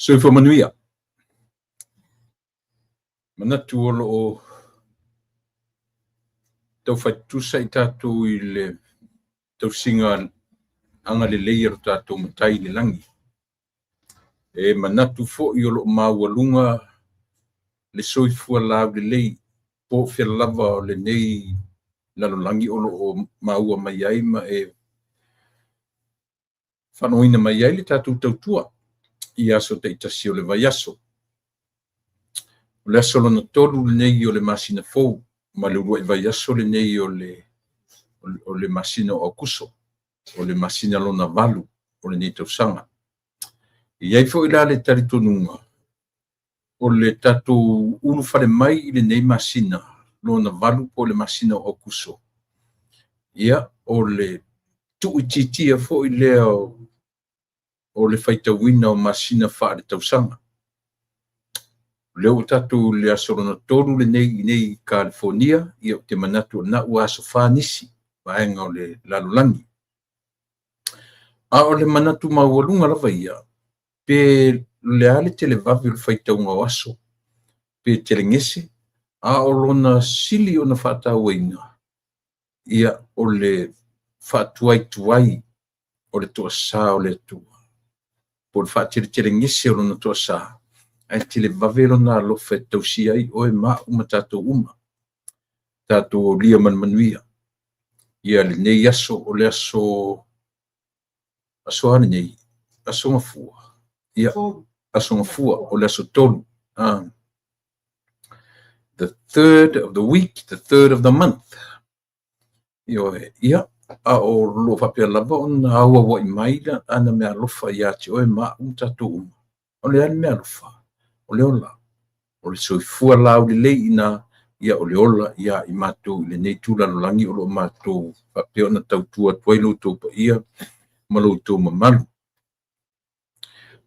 Soifua manuia. Manatu o lo o taufai tutusa i tatou i le tausiga agalelei a lo tatou Matai i le lagi. E manatu foi o lo o maualuga le soifua laulelei po o fea lava o lenei lalolagi o lo o maua mai ai ma e faanoina mai ai le tatou tautua i aso taitasi o le vaiaso. O le aso lona tolu lenei o le masina fou ma le uluai vaiaso lenei o le masina o Aokuso, o le masina lona valu o lenei tausaga. E i ai foi la le talitonuga o le tatou ulufale mai i lenei masina lona valu po o le masina o Aokuso, ia, o le tuuitiitia foi lea o le faitauina o masina faaletausaga. O lea ua tatou i le aso lona tolu lenei i nei Kalifonia, ia ou te manatu o lena ua aso fa nisi vaega o le lalolagi. A o le manatu maualuga lava ia, pe le a le televave o le faitauga o aso, pe telegese, a o lona sili ona faatauaina, ia o le faatuaituai o le toasa o le Atua, po o le faateletelegese o lona toasa, ae televave lona alofa e tausia ai oe ma au ma tatou uma. Tatou aulia ma le manuia. Ia lenei aso, o le aso, aso a lenei, aso Gafua. Ia, aso Gafua, o le aso tolu. The third of the week, the third of the month. Ioe, ia, a o lo o faapea lava ona auauai mai ana meaalofa ia te oe ma au ma tatou uma. O le a le meaalofa? O le ola. O le soifua laulelei ina, ia o le ola ia i matou i lenei tūlalolagi o lo o matou faapea ona tautua atu ai lo outou paia ma lo outou mamalu.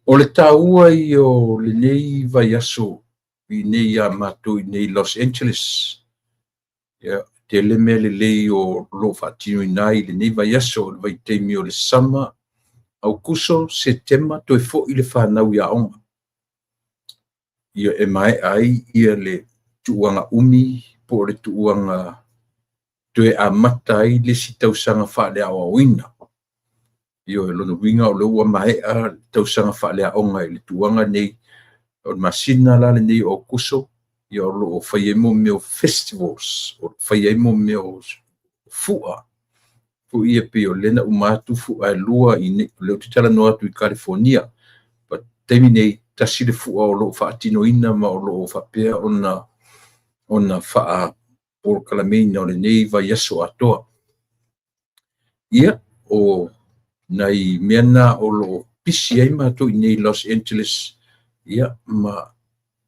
O le taua ia o lenei vaiaso i nei ia matou i nei Los Angeles, ia, tele mea lelei o lo o faatinoina ai i lenei vaiaso, o le vaitaimi o le sama, Aokuso, Setema, toe foi le fanau i aoga. Ia e maea ai ia le tuuaga umi po o le tuuaga toe amata ai le isi tausaga faaleaoaoina. Ia o lona uiga o lea ua maea le tausaga faaleaoga i le tuuaga nei, o le masina la lenei o Aokuso, ia o lo o fai ai mo mea o festivals, o lo o fai ai mo mea o fua. Foi ia pei o lea na uma atu fua e lua i nei, o lea ou te talanoa atu i California. But taimi nei, tasi le fua o lo o faatinoina ma o lo o faapea ona faapolokalameina o lenei vaiaso atoa. Ia, o nai mea na o lo o pisi ai matou i nei Los Angeles, ia, ma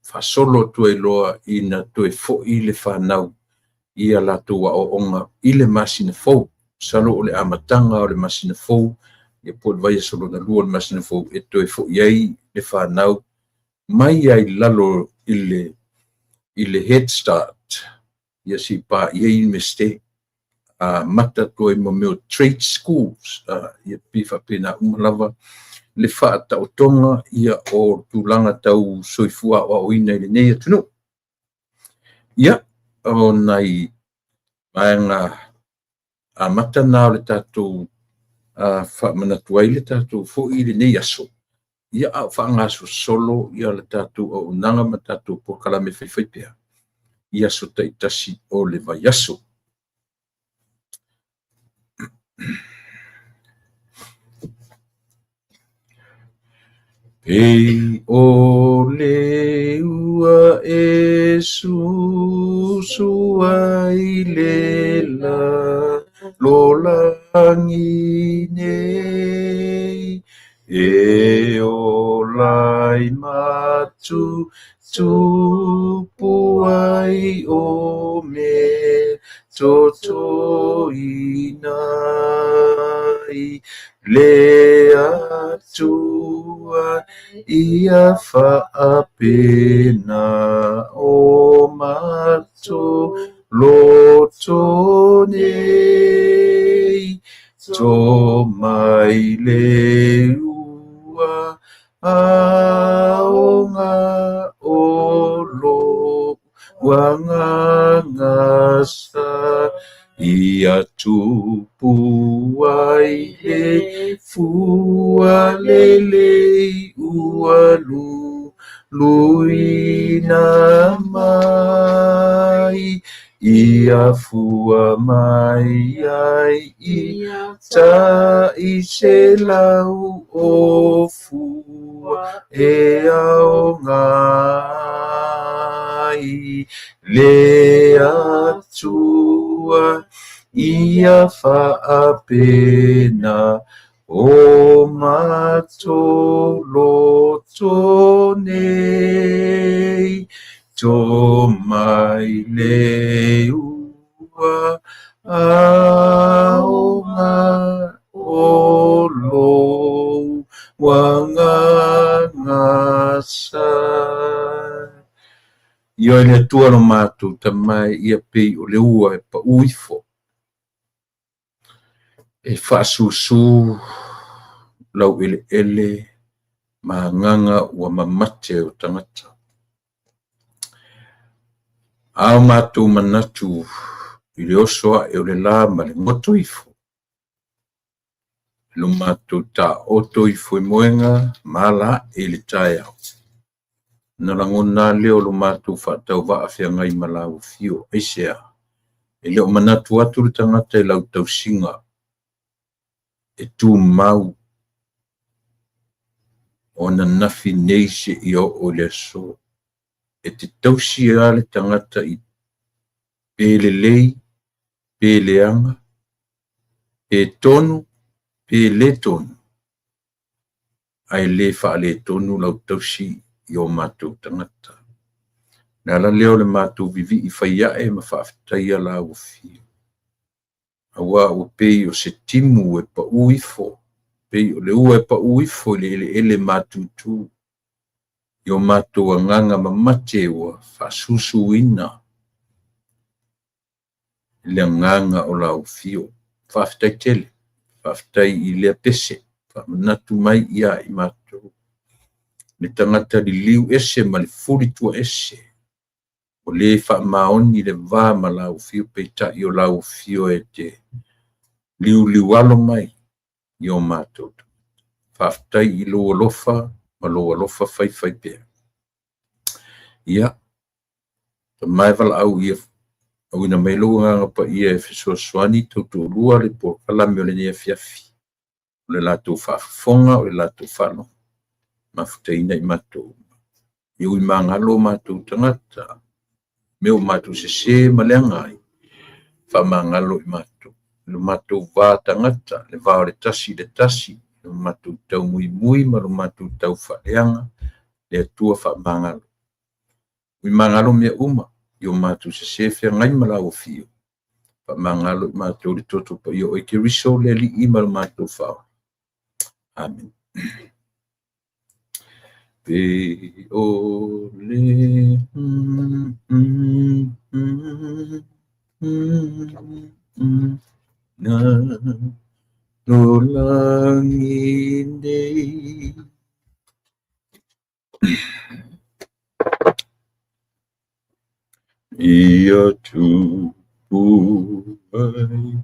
faasolo atu ai loa ina toe foi le fanau ia latou aoaoga i le masina fou. Masalo o le amataga o le masina fou, ia po o le vaiaso lona lua o le masina fou, e toe foi ai le fanau mai ai lalo i le Head Start, ia se i paia i Universite, amata atu ai ma mea o trade schools, ia pei faapena uma lava le faataotoga ia o tulaga tau soifua aoaoina i lenei atunuu. Ia, o nai vaega amata na o le tatou faamanatu ai le tatou foi i lenei aso, ia a o faagasolosolo ia le tatou auaunaga ma tatou polokalame faifaipea i aso taitasi o le vaiaso. Pei o le ua e susu ai le lalolagi nei, e ola ai ma tutupu ai o mea totoina ai le Atua ia faapena o matou loto nei, tō mai le ua ao. Agagasa Ia tupu ai le fua lelei ua luluina mai Ia fua mai ai i tai 100 o fua e aoga ai le Atua ia faapena o matou loto nei tō mai le ua aoga o lou Agaga sa. Ioe le Atua lo matou Tama e ia pei o le ua e paū ifo, e faasusu laueleele ma agaga ua mamate o tagata. A o matou manatu i le oso ae o le la ma le goto ifo, lo matou taoto ifo i moega ma ala ae i le taeao, ona lagona lava lea o lo matou faatauvaa feagai ma lau afio. Aisea? E le o manatu atu le tagata i lau tausiga e tumau o ananafi nei seia oo i le aso. E te tausi lava le tagata i pe lelei, pe leaga, pe tonu, pe le tonu, ae le faaletonu lau tausi i o matou tagata. O le ala lea o le matou vivii fai ae ma faafetaia lau afio. Aua ua pei o se timu e pau ifo, pei o le ua e pau ifo i le eleele matutu, i o matou agaga mamate ua faasusuina i le agaga o lau afio. Faafetai tele, faafetai i lea pese, faamanatu mai ia i matou, le tagata liliu ese ma le fulitua ese, ua le faamaoni le va ma lau afio, peitai o lau afio e te liuliualo mai i o matou tagata. Faafetai i lou alofa ma lou alofa faifaipea. Ia, Tama e valaau ia auina mai lou Agaga Paia e fesoasoani tautoalua le polokalame o lenei afiafi. O le latou faafofoga, o le latou faalogo, mafutaina i matou uma. Ia ui magalo o matou tagata, mea ua matou sesē ma leaga ai, faamagalo i matou. Lo matou va tagata, le va o le tasi i le tasi, lo matou taumuimui ma lo matou taufaaleaga, le Atua faamagalo. Ui magalo mea uma i o matou sesē feagai ma lau afio, faamagalo i matou i le toto paia o oe Keriso le Alii ma lo matou Faaola. Amene. Pe o le na lalolagi nei. Ia tupu ai.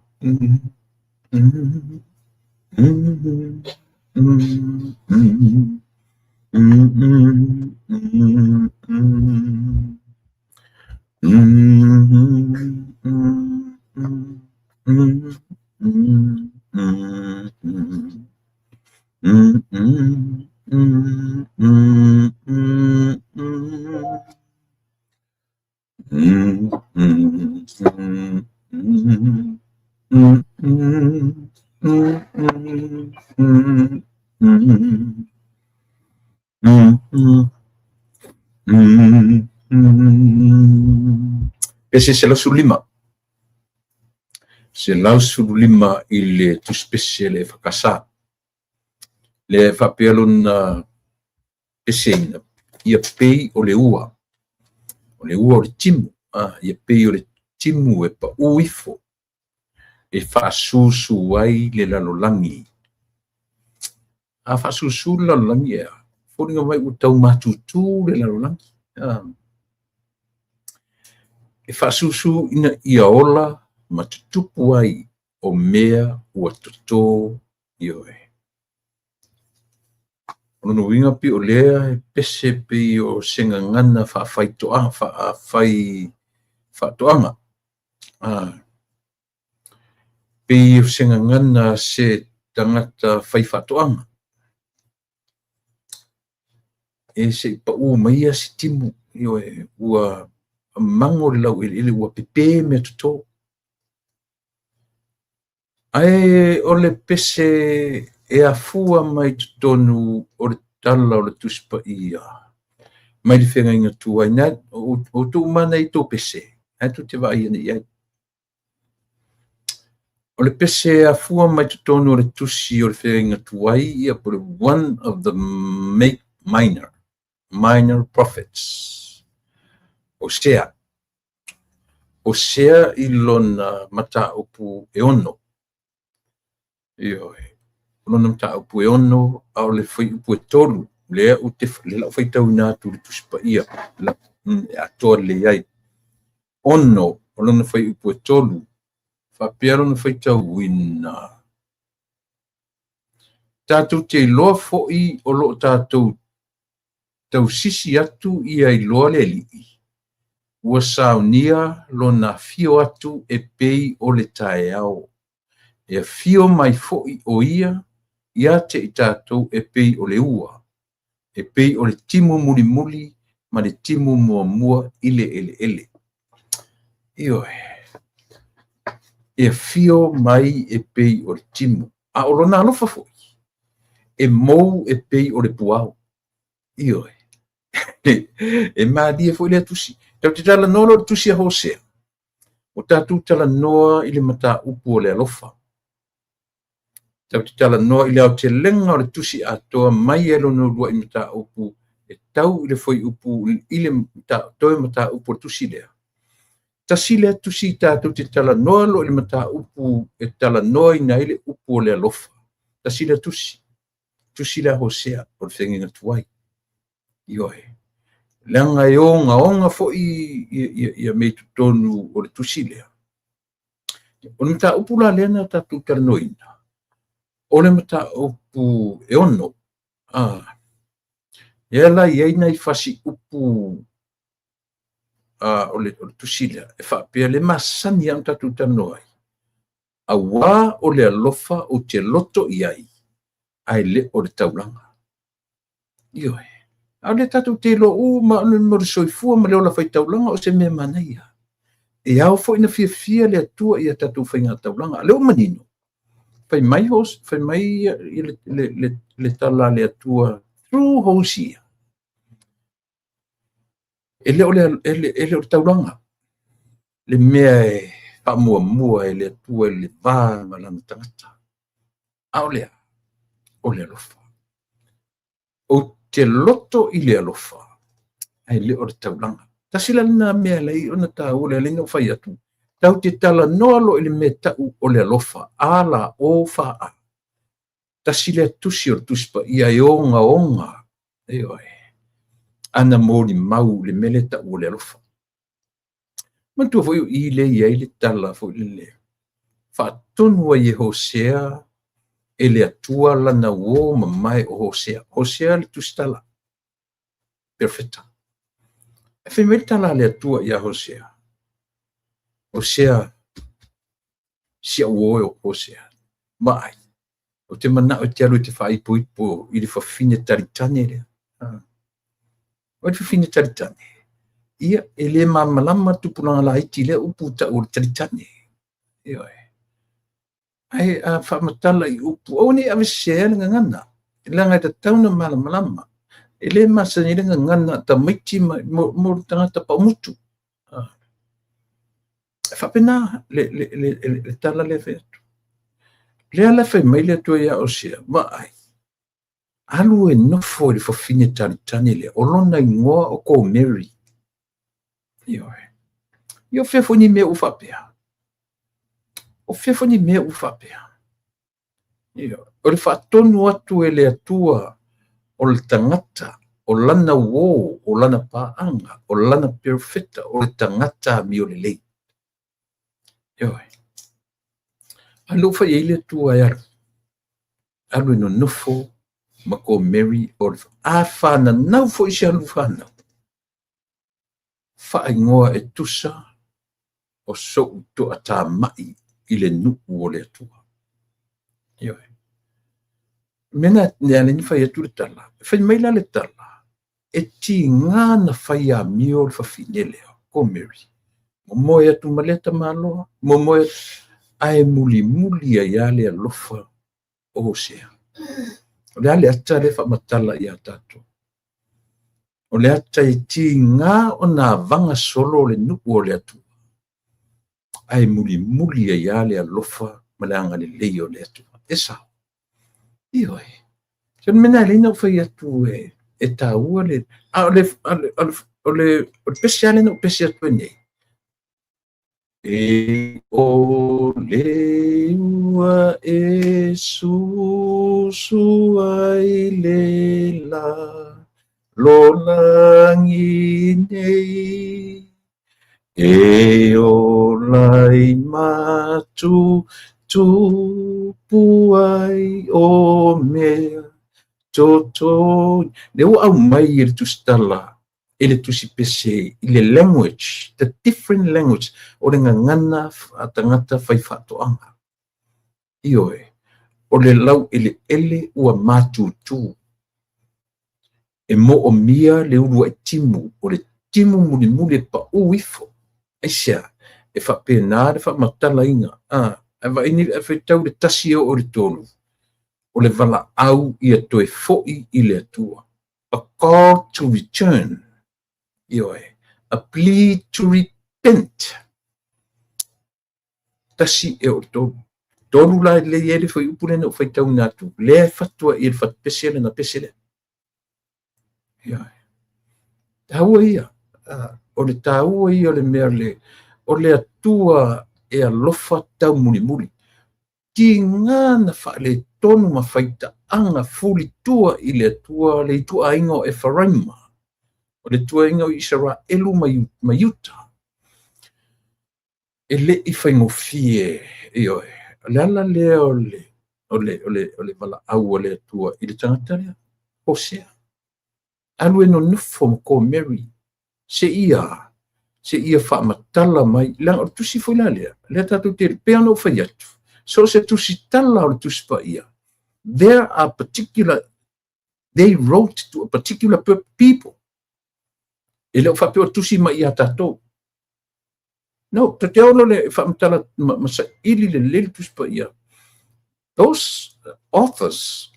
Pese 115. 115 i le Tusi Pese a le EFKS. Lea e faapea lona peseina, ia pei o le ua. O le ua o le timu. Ia pei o le timu e paū ifo e faasusu ai le lalolagi. A faasusu le lalolagi e a? Foliga mai ua tau matutu le lalolagi. E faasusu ina ia ola ma tutupu ai o mea ua totō, ioe. O lona uiga pei o lea e pese pei o se gagana faafaitoaga. Pei o se gagana a se tagata faifaatoaga. E se i paū maia se timu, ioe, ua mago le laueleele, ua pepē meatotō. Ae o le pese e afua mai totonu o le tala o le Tusi Paia mai le Feagaiga Tuai, na outou uma lava na i ai tou pese, na tou te vaai ane i ai. O le pese e afua mai totonu o le tusi o le Feagaiga Tuai, ia po o le one of the make minor, minor prophets, Hosea. Hosea i lona mataupu e 6. Ioe. O lona mataupu e 6, a o le fuaiupu e 3, lea ou te, lea o le a ou faitauina atu i le Tusi Paia, e atoa lelei ai. 6, o lona fuaiupu e 3, faapea lona faitauina. Tatou te iloa foi o lo o tatou tausisi atu ia iloa le Alii, ua saunia lona afio atu e pei o le taeao, e afio mai foi o ia ia te i tatou e pei o le ua, e pei o le timu mulimuli ma le timu muamua i le eleele. Ioe. E afio mai e pei o le timu, a o lona alofa foi, e mou e pei o le puao. Ioe. E malie foi lea tusi. Tatou te talanoa loa i le tusi a Hosea, ua tatou talanoa i le mataupu o le alofa. Tatou te talanoa i le aotelega o le tusi atoa mai ai lona uluai mataupu e tau i le fuaiupu i le toe mataupu o le tusi lea. Tasi lea tusi tatou te talanoa loa i le mataupu e talanoaina ai le upu o le alofa. Tasi lea tusi, tusi lea a Hosea o le Feagaiga Tuai. Ioe. Leaga e ogaoga foi ia mea i totonu o le tusi lea. O le mataupu la lea na tatou talanoaina, o le mataupu e 6. Lea la i ai nai fasi upu o le tusi lea e faapea le masani lava ona tatou talanoa ai. Auā o le alofa ou te loto i ai, ae le o le taulaga. Ioe. A o lea tatou te iloa uma le mea o le soifua ma le ola faitaulaga o se mea manaia. E ao foi na fiafia le Atua i a tatou faigataulaga. A o lea ua manino, fai mai, fai mai le tala a le Atua through Hosea, e le o le, e le, e le o le taulaga le mea e faamuamua e le Atua i le va ma lana tagata. A o le a? O le alofa. Ou te loto i le alofa, ae le o le taulaga. Tasi la lena mea e ala ai ona taua, lea na ou fai atu, tatou te talanoa loa i le mea tau o le alofa, A la O fa A. Tasi lea tusi o le Tusi Paia e ogaoga, ioe, ana molimau i le mea lea tau o le alofa. Manatua foi o i lea e i ai le tala foi lele, faatonu ai e Hosea e le Atua lana uō mamae o Hosea. Hosea le tusitala, perofeta. E fai mai le tala a le Atua ia Hosea, Hosea, si au uō e o Hosea, vaai, ou te manao e te alu e te faaipoipo i le fafine talitane lea. O le fafine talitane, ia, e le malamalama le tupulaga laiti i lea upu tau o le talitane. Ioe. Ae a faamatala i upu, aua ne i aveseseina le gagana, leaga e tatau ona malamalama. E le masani ai le gagana a tamaiti mo le tagata paumutu. E faapena le tala lea e fai atu. Lea la fai mai le Atua ia Hosea, vaai, alu e nofo i le fafine talitane lea, o lona igoa o Komeri. Ioe. Ia o fea foi ni mea ua faapea? O fea foi ni mea ua faapea? Ioe. O le faatonu atu e le Atua o le tagata O lana uō, o lana paaga, o lana perofeta, o le tagata amiolelei. Ioe. A lou fai ai le Atua e alu, alu e nonofo ma ko Mary o le a fananau foi si alu fanau. Faaigoa e tusa o so'u toatama'i i le nuu o le Atua. Ioe. Mea na ne ala ni fai atu le tala. Fai mai la le tala, e tiga na fai amio le fafine lea, ko Mary. Momoe atu ma lea tamaloa, momoe atu, ae mulimuli ai lava le alofa o Hosea. O le a le ata lea e faamatala ia tatou? O le ata e tiga ona avaga solo le nuu o le Atua, ae mulimuli ai lava le alofa ma le agalelei o le Atua. E sao. Ioe. Se le mea lena e ala ai ona ou fai atu e taua le... A o le, o le, o le, o le pese lava lea na ou pese atu ai nei, E o le ua e susu ai le lalolagi nei, E ola i matutupu ai o mea toto. Lea ua aumai e le Tusitala e le Tusi Pese i le language, the different language, o le gagana a tagata fai faatoaga. Ioe, o le laueleele ua matutu. E moomia le uluai timu, o le timu mulimuli e pau ifo. Aisea? E faapena le faamatalaina. A, a vaai nei, a faitau le 1 e oo i le 3, o le valaau ia toe foi i le Atua. A call to return. Ioe. A plea to repent. 1 e oo i le 3. 3 la e lelei ai le fuaiupu lea na ou faitauina atu, lea e fatu ai e le fatupese lana pese lea. Ioe. Taua ia. O le taua ia o le mea le, o le Atua e alofa taumulimuli. Tiga na faaletonu ma faitaaga fulitua i le Atua le ituaiga o Efaraima, o le ituaiga o Isaraelu ma Iuta. E le i faigofie, ioe, o le ala lea o le, o le, o le, o le valaau a le Atua i le tagata lea, Hosea. Alu e nonofo ma ko Mary, seia faamatala mai, leaga o le tusi foi la lea, lea tatou te, pei ona ou fai atu, so o se tusi tala o le Tusi Paia, there are particular, they wrote to a particular people. E le o faapea o tusi mai ia tatou. No, to te ono le faamatala ma saili lelei le Tusi Paia. Those authors,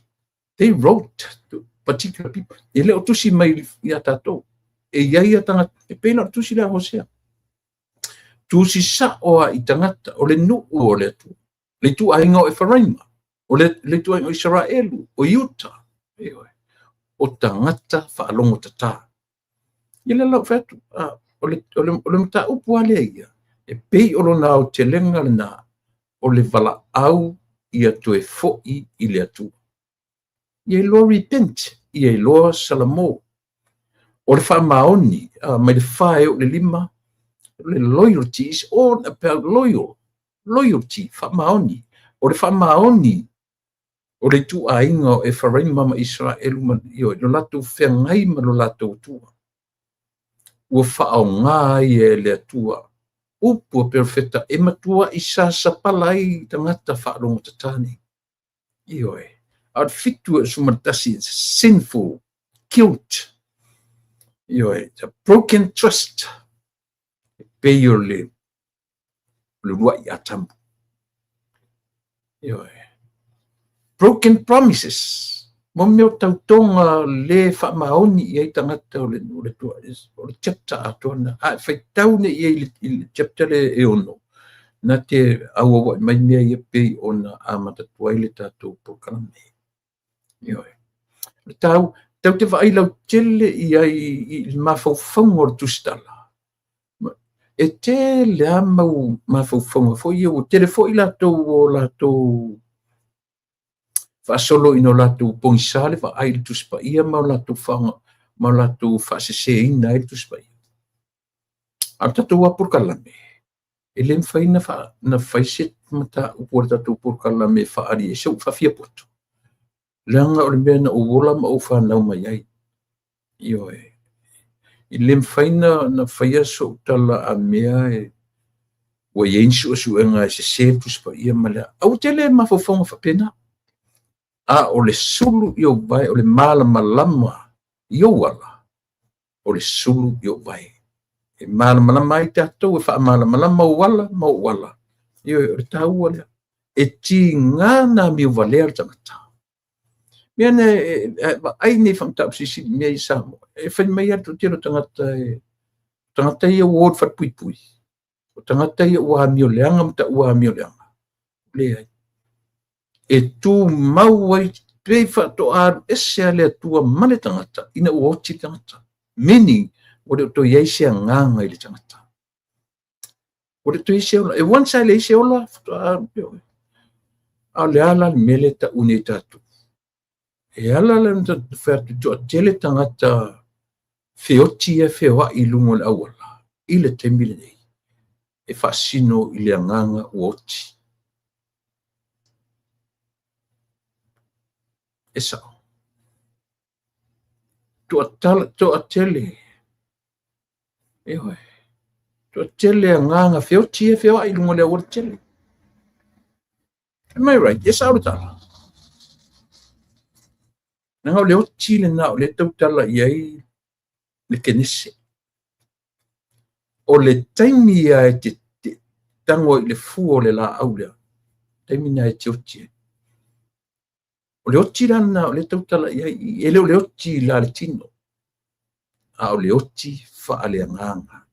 they wrote to particular people. E le o tusi mai ia tatou. E iai ia tagata, e pei ona o le tusi lea a Hosea. Tusi sao a i tagata o le nuu o le Atua. Le ituaiga o Efaraima, o le ituaiga o Isaraelu, o Iuta, ioe, o tagata faalogotata. Ia lea la ou fai atu, o le, o le, o le mataupu lava lea ia, e pei o lona aotelega lena, o le valaau ia toe foi i le Atua. Ia iloa repent, ia iloa salamo. O le faamaoni, mai le 4 e oo i le 5, o le loyalty is all about loyal. Loyalty, faamaoni. O le faamaoni o le ituaiga o Efaraima ma Isaraelu ma, ioe, lo latou feagai ma lo latou Atua. Ua faaaoga ai e le Atua upu a perofeta e matuai sasapala ai tagata faalogotatā nei. Ioe. A o le 7 e 11, it's sinful, guilt. Ioe, it's a broken trust. E pei o le uluai Atamu. Ioe. Broken promises. Mo mea o tautoga le faamaoni i ai tagata o le, o le, o le chapter atoa na. A e faitau nei i ai i le chapter le e 6, na te auauai mai mea ia pei ona amata atu ai le tatou polokalame. Ioe. O le tau, tau te vaai lautele i ai i le mafaufauga o le Tusitala. E tele lava mau mafaufauga foi ia, ua tele foi latou o latou faasolo ina o latou pogisa le vaai i le Tusi Paia ma o latou ma o latou faaseseina ai le Tusi Paia. A o le tatou lava polokalame, e le mafai ona fai se mataupu a le tatou polokalame e faaali ai se upu faafiapoto, leaga o le mea na ou ola ma ou fanau mai ai. Ioe. E le mafai ona faia so'u tala a mea e ua i ai ni suesuega e sese le Tusi Paia ma le a. Aua tele mafaufauga faapena. A o le sulu i ou vae, o le malamalama i ou ala, o le sulu i ou vae. E malamalama ai tatou, e faamalamalama ou ala ma ou ala. Ioe, o le taua lea. E tiga ona amio valea le tagata. Mea na e vaai nei faamataupu silisili i mea i Samoa. E fai mai lava le toatele o tagata, e tagata ia ua o i le falepuipui, o tagata ia ua amio leaga ma taua amio leaga. Leai. E tumau ai pei faatoa alu ese lava le Atua ma le tagata ina ua oti le tagata. Meaning, ua le o toe i ai se agaga i le tagata. Ua le toe i ai se ola. E once lava e leai se ola, faatoa alu. A o le a la le mea lea e tau nei e tatou? E ala la ona fai atu toatele tagata feoti ia e feoai i luga o le auala i le taimi lenei e faasino i le agaga ua oti. E sao. Toatele. Ioe. Toatele agaga feoti ia e feoai i luga o le auala tele. Am I right? E sao le tala. Leaga o le oti lena o lea e tautala i ai le Kenese. O le taimi ia e te tago ai i le fua o le laau lea, taimi lena e te oti ai. O le oti la lena o lea e tautala i ai, e le o le oti la le tino, a o le oti faaleagaga.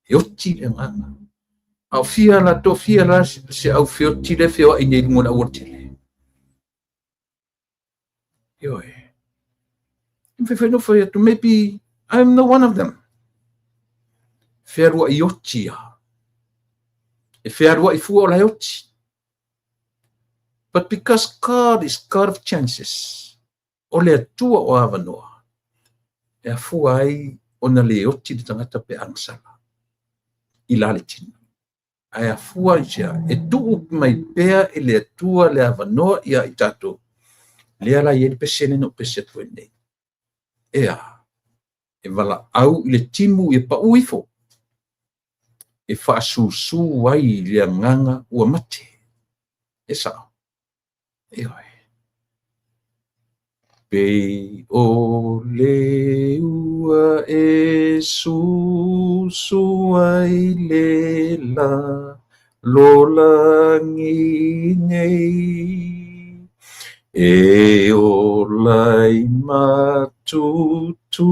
E oti le agaga. A o fia la, toafia la se au feoti lea e feoai nei i luga o le aualatele? Ioe. E mafai foi ona fai atu, maybe I'm the one of them. Fealuai oti ia. E fealuai fua o la e oti. But because God is God of chances, o le Atua o avanoa, e afua ai ona le oti le tagata pe agasala i la le tino. Ae afua i sea, e tuu mai pea e le Atua le avanoa ia i tatou. Lea la i ai le pese lea na ou pese atu ai nei. E a, e valaau i le timu ia pau ifo, e faasusu ai le agaga ua mate. E sao. Ioe. Pei o le ua e susu ai le lalolagi nei, e ola i matutu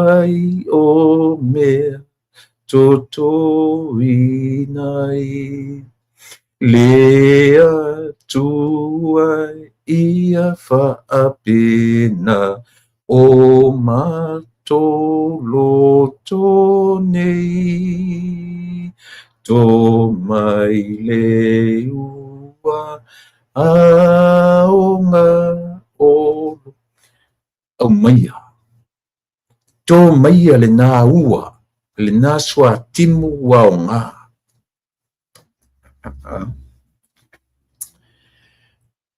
ai o mea totoina ai. Le Atua ia faapena o matou loto nei, to mai le ua aoga o aumaia. To maia lena ua, lena suatimu aoga.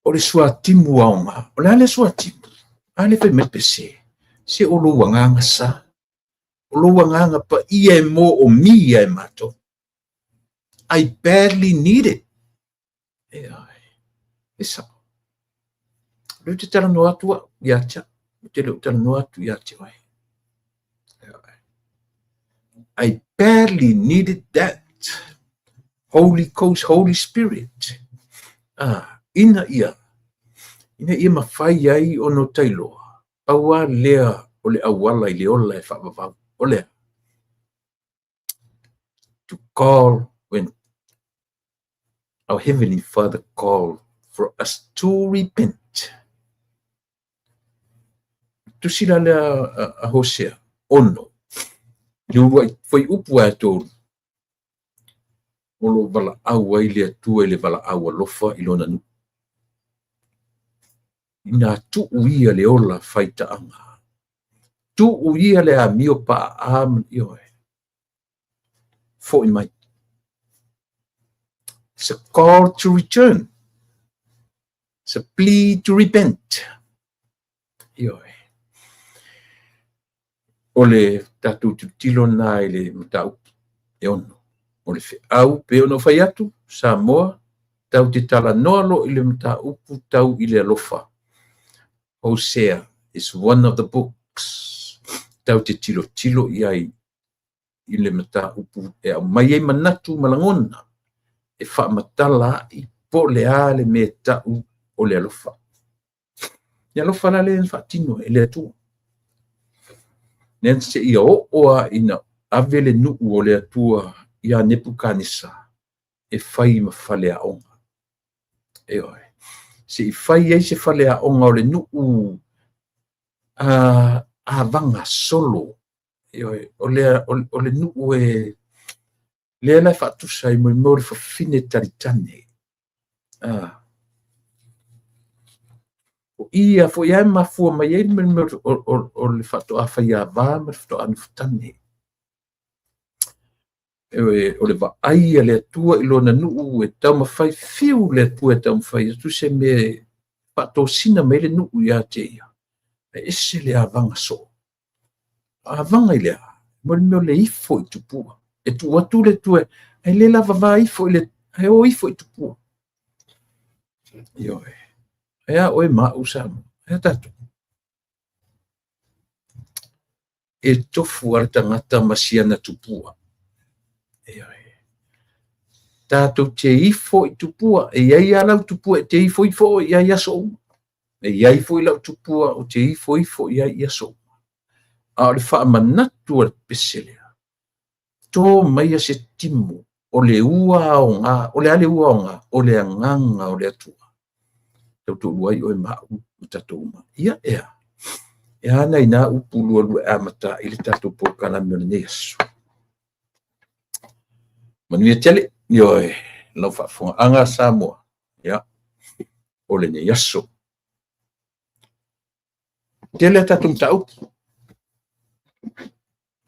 O le suatimu aoga. O le a le suatimu? A le fai mai pese. Se o lou agaga sa. O lou agaga paia e moomia e matou. I badly need it. E ai. E sao. O lea ou te talanoa atu au ia te au. Ou te le o talanoa atu ia te oe. I badly needed that Holy Ghost, Holy Spirit. Ah, ina ia mafai ai ona ou tailoa, pau lava lea o le auala i le ola e faavavau. O lea, to call when our Heavenly Father called for us to repent. Tusi la lea a Hosea, 6, le uluai fuaiupu ae 3, o lo o valaau ai le Atua i le valaau alofa i lona nuu. Ina tuu ia le ola faitaaga. Tuu ia le amio paaa ma, ioe, foi mai. It's a call to return. It's a plea to repent. Ioe. O le tatou tilotilo lena i le mataupu e 6. O le feau pei ona ou fai atu, Samoa, tatou te talanoa loa i le mataupu tau i le alofa. Hosea is one of the books tatou te tilotilo i ai i le mataupu e aumai ai manatu ma lagona e faamatala ai po o le a le mea e tau o le alofa. Le alofa la lea na faatino e le Atua. Lea seia oo lava ina ave le nuu o le Atua ia Nepukanesa e fai ma faleaoga. Ioe. Se i fai ai se faleaoga o le nuu avaga solo. Ioe. O le nuu e lea la e faatusa ai mo le fafine talitane. O ia foi e mafua mai ai le o le faatoa faiava ma le faatoa nofotane. O le vaai a le Atua i lona nuu e taumafai, fiu le Atua e taumafai atu se mea e faatosina mai le nuu ia te ia. E ese le avaga soo. Avaga i le a, mo le mea o le ifo i tupua. E tuu atu le Atua, e le lava va ifo i le, e o ifo i tupua. Ioe. E a oe ma au Samoa. E a tatou. E tofu a le tagata ma siana tupua. Ioe. Tatou te ifo i tupua. E iai a lau tupua e te ifo ifo i ai aso uma. E iai foi lau tupua o te ifo ifo i ai i aso uma. A o le faamanatu a le pese lea. Tō maia se timu o le ua aoga, o le a le ua aoga, o le agaga o le Atua. Tautoalua ai oe ma au ma tatou uma. Ia ea. E ana i nā upu lua lua e amata i le tatou polokalame o lenei aso. Manuia tele, ioe, lau faafofogaaga Samoa, ia, o lenei aso. Tele a tatou mataupu.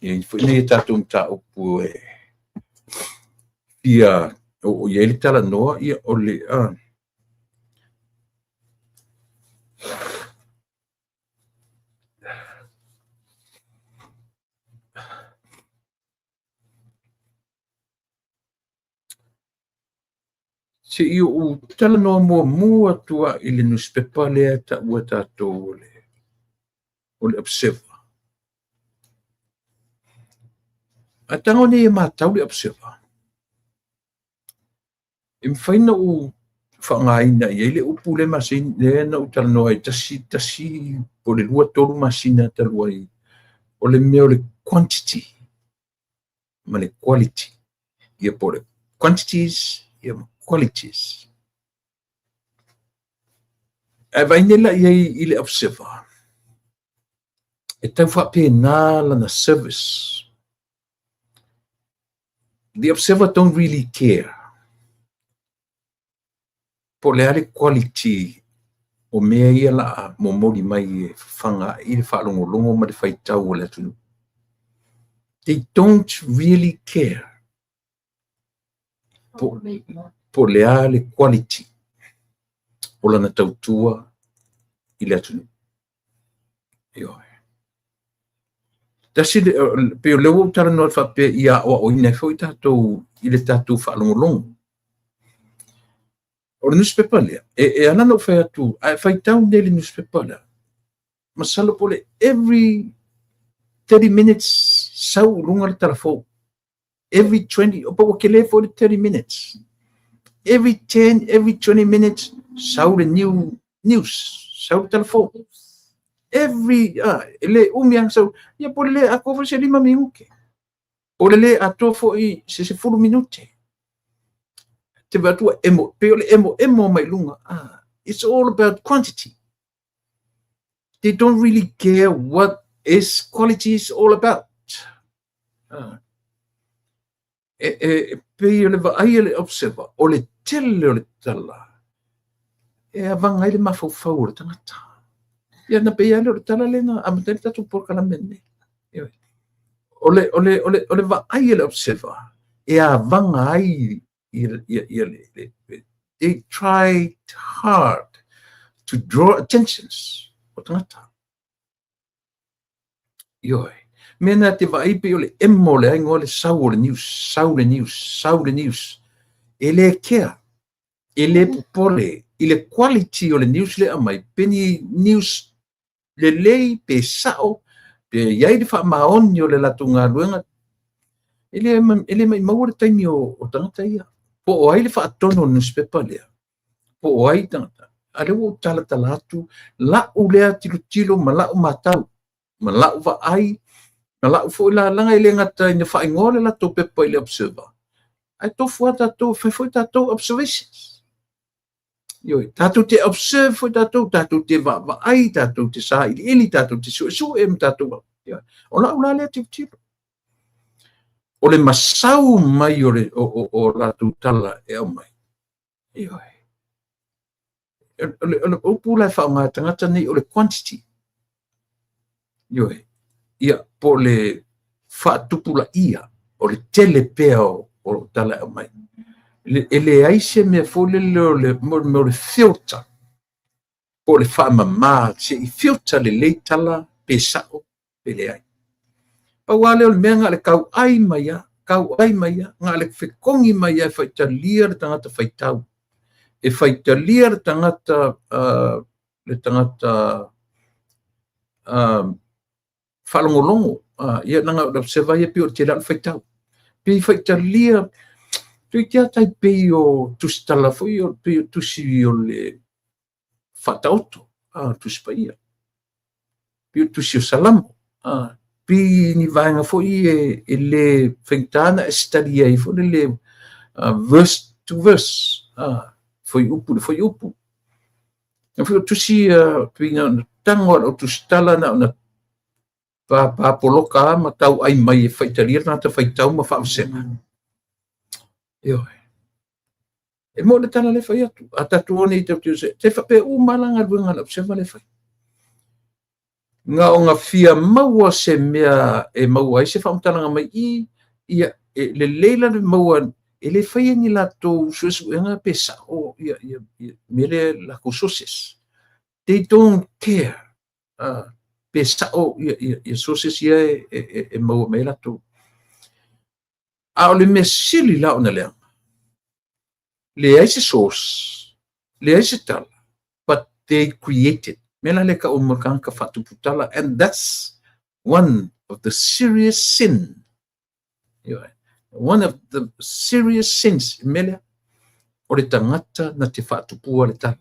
E i ai foi nei a tatou mataupu e fia oo i ai le talanoa, ia, o le Se i ou talanoa muamua atu lava i le newspaper lea e taua e tatou o le Observer. Ae tago nei e matau le Observer. E mafai ona ou faaaogaina i ai le upu lea masani, lea na ou talanoa ai tasi, tasi, po o le 2, 3 masina talu ai, o le mea o le quantity ma le quality. Ia po o le quantities, ia ma qualities. Ae vaai nei la i ai i le Observer, e tau faapena lana service. The Observer don't really care po o le a le quality o mea ia la a momoli mai e fafaga ai le faalogologo ma le faitau o le atunuu. They don't really care po o le a le quality o lana tautua i le atunuu. Ioe. Tasi le, pei o lea ua ou talanoa faapea ia aoaoina ai foi tatou i le tatou faalogologo. O le newspaper lea, e ala ona ou fai atu, ae faitau nei le newspaper lea, masalo po o le every 30 minutes sau i luga le tala fou. Every 20, o pa ua tele foi le 30 minutes. Every 10, every 20 minutes, sau le new news, sau le tala fou. Every, e le umi lava sau, ia po o le le atoa foi se 5 minute. Po o le le atoa foi se 10 minute. Te vaai atu ua emo, pei o le emo emo mai luga. It's all about quantity. They don't really care what is quality is all about. E pei o le vaai a le Observer, o le tele o le tala, e avaga ai le mafaufau o le tagata. Ia na pei lea o le tala lea na amata ai le tatou polokalame lenei. Ioe. O le vaai a le Observer e avaga ai ia le, they tried hard to draw attentions o tagata. Ioe. Mea na te vaai pei o le emo o le aiga o le sau o le news, sau le news, sau le news. E le kea, e le popole i le quality o le news le aumai, pe ni news lelei, pe sao, pe i ai le faamaoni o le latou galuega. E le maumau le taimi o tagata ia. Po o ai le faatonu o le newspaper lea, po o ai tagata. A lea ua ou talatala atu la'u lea tilotilo ma la'u matau, ma la'u vaai, ma la'u foi lalaga e le gata ina faaigoa le latou pepa i le Observer, ae tofu lava tatou, fai foi tatou observations. Ioe, tatou te observe foi tatou, tatou te vaavaai, tatou te sailiili, tatou te suesue ma tatou. Ioe. O la'u la lea tilotilo. O le masau mai o, le, o, o, o latou tala e aumai. Ioe. O le upu la e faaaoga e tagata nei o le quantity. Ioe. Ia, po o le faatupulaia, o le tele pea o tala e aumai. E leai se mea foi lele o le filter, po o le faamama, se i filter lelei tala pe sao pe leai. Pau lava lea o le mea na o le tauai mai lava, tauai mai lava, na o le fetogi mai lava e faitalia le tagata faitau. E faitalia le tagata faalogologo. Ia leaga o le Observer ia pei o le tele lava o le faitau. Pe faitalia, toeitiiti lava tai pei o tusitala foi, pei o tusi o le Faataoto, Tusi Paia, pei o tusi o Salamo, pei ni vaega foi e le faigata ona e study ai foi lele verse to verse, fuaiupu i le fuaiupu. Na foi o tusi pei na ona tago lava o tusitala na ona papapoloka lava ma tauai mai e faitalia le tagata faitau ma faavasega. Ioe. E mo le tala le fai atu. A tatou o nei tatou te faapea uma la galuega a le Observer le fai. Na ona fia maua se mea e maua ai se faamatalaga mai i, ia, e lelei la le maua e le faia ni latou suesuega pe sao ia mea lea latou sources. They don't care pe sao ia sources ia e maua mai latou. A o le mea sili la ona leaga, leai se source, leai se tala, but they created. Mea la le ka o mo tagata faatupu tala, and that's one of the serious sin. One of the serious sins, mea lea, o le tagata na te faatupua le tala.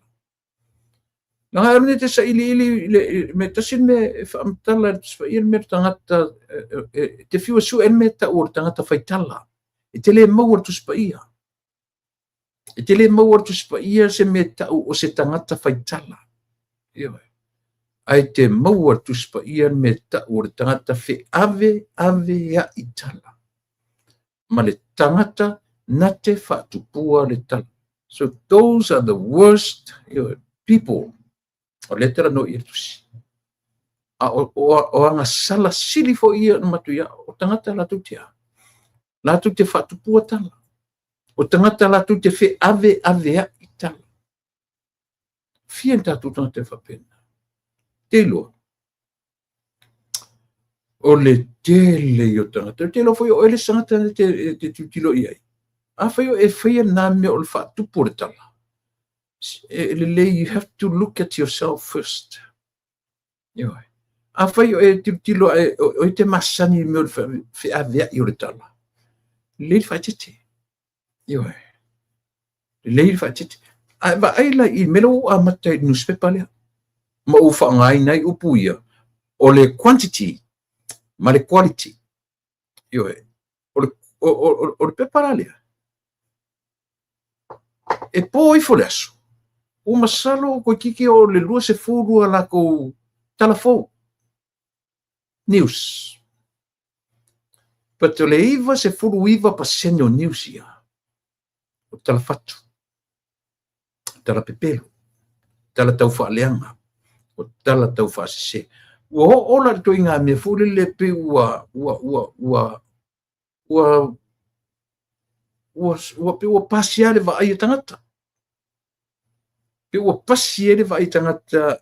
Na ai ne te sailiili le me tasi le mea e faamatala le mea tagata te fiu e sue le mea tau o le tagata faitala. E te le maua le Tusi Paia. E te le maua le Tusi Paia se mea tau o se tagata faitala. Ioe. Ae te maua le Tusi Paia le mea tau o le tagata feaveaveai tala. Ma le tagata na te faatupua le tala. So those are the worst people. O le tala no i le tusi. A o agasala sili foi ia na matu ia, o tagata latou te a. Latou te faatupua tala. O tagata latou te feaveaveai tala. Fia ni tatou tagata e faapena. Te iloa. O le tele i o tagata. Te iloa foi o ele tagata te tilotilo i ai. Afai o e faia nā mea o le faatupu o le tala. E lelei, you have to look at yourself first. Ioe. Afai o e tilotilo o e te masani i mea o le feaveai o le tala. Lelei le faaeteete. Ioe. Lelei le faaeteete. Ae vaai la i mea ua amata i le newspaper lea. Ma ou faaaogaina ai upu ia, o le quantity ma le quality. Ioe. O le pepa la lea, e po ifo le aso, ua masalo toeitiiti o le 22 latou tala fou. News. But o le 99% o news ia, o tala fatu, tala pepelo, tala tau faaleaga. O tala taufaasese. Ua oo la i le ituaiga mea foi lele pei ua ua ua ua ua ua ua pei ua pasia le vaai a tagata. Pei ua pasi ai le vaai a tagata.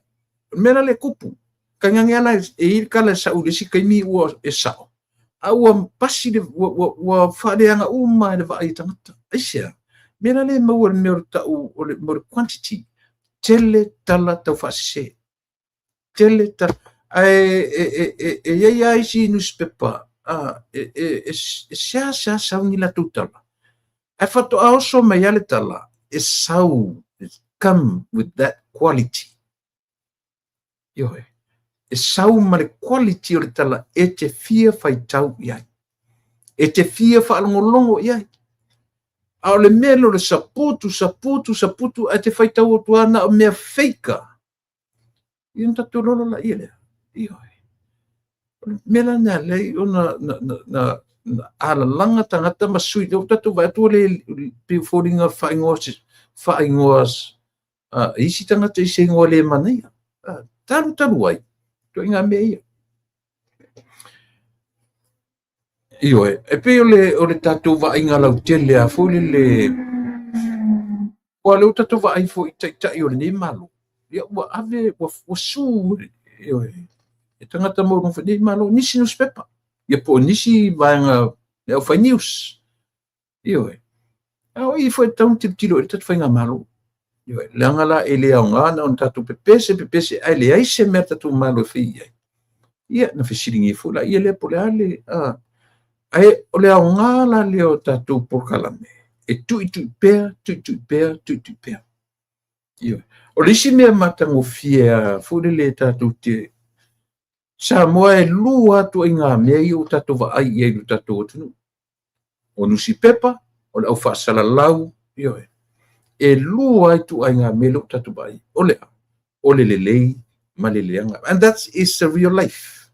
O le mea la lea e tupu, tainane lava la e i ai le tala e sau i le isi taimi ua e sao, a ua pasi le, ua, ua, ua faaleaga uma e le vaai a tagata. Aisea? Mea la lea e maua i le mea o le tau o le, o le quantity, tele tala taufaasese. Tele tala. Ae e, e, e, e i ai lava isi newspaper a, e, e, e, e seasea sau ni latou tala. Ae faatoa oso mai lava le tala, e sau, come with that quality. Ioe. E sau ma le quality o le tala e te fia faitau i ai. E te fia faalogologo i ai. A o le mea lea o le saputu, saputu, saputu, ae te faitau atu lava na o mea fake a. Ia ona tatou iloa loa laia lea. Ioe. O le mea la lena e ala ai ona na, na, na, na alalaga tagata ma sui, lea ua tatou vaai atu ua le, pei e foliga faaigoa, faaigoa isi tagata i se igoa le manaia. Talu talu ai, ituaiga mea ia. Ioe, e pei o le, o le tatou vaaiga lautele lava foi lele, aua o lea ua tatou vaai foi i taitai o lenei Malo, ia ua ave, ua, ua su, ioe, e tagata maualuga foi lenei Malo, nisi nusipepa, ia po o nisi vaega le aufai news. Ioe. A o i foi e tatau ona tilotilo i le tatou faigamalo. Ioe. Leaga la e le aoga na ona tatou pepese, pepese, ae leai se mea a le tatou Malo e fai i ai. Ia, na fesiligia foi laia lea po o le a le... Ae o le aoga la lea o tatou polokalame, e tuitui pea, tuitui pea, tuitui pea. Ioe. O le isi mea matagofie foi lele tatou te Samoa e lua lava ituaiga mea ia ua tatou vaai i ai i lo tatou atunuu. O nusipepa, o le aufaasalalau, ioe. E lua lava ituaiga mea lea ua tatou vaai i ai. O le a? O le lelei ma le leaga. And that is the real life.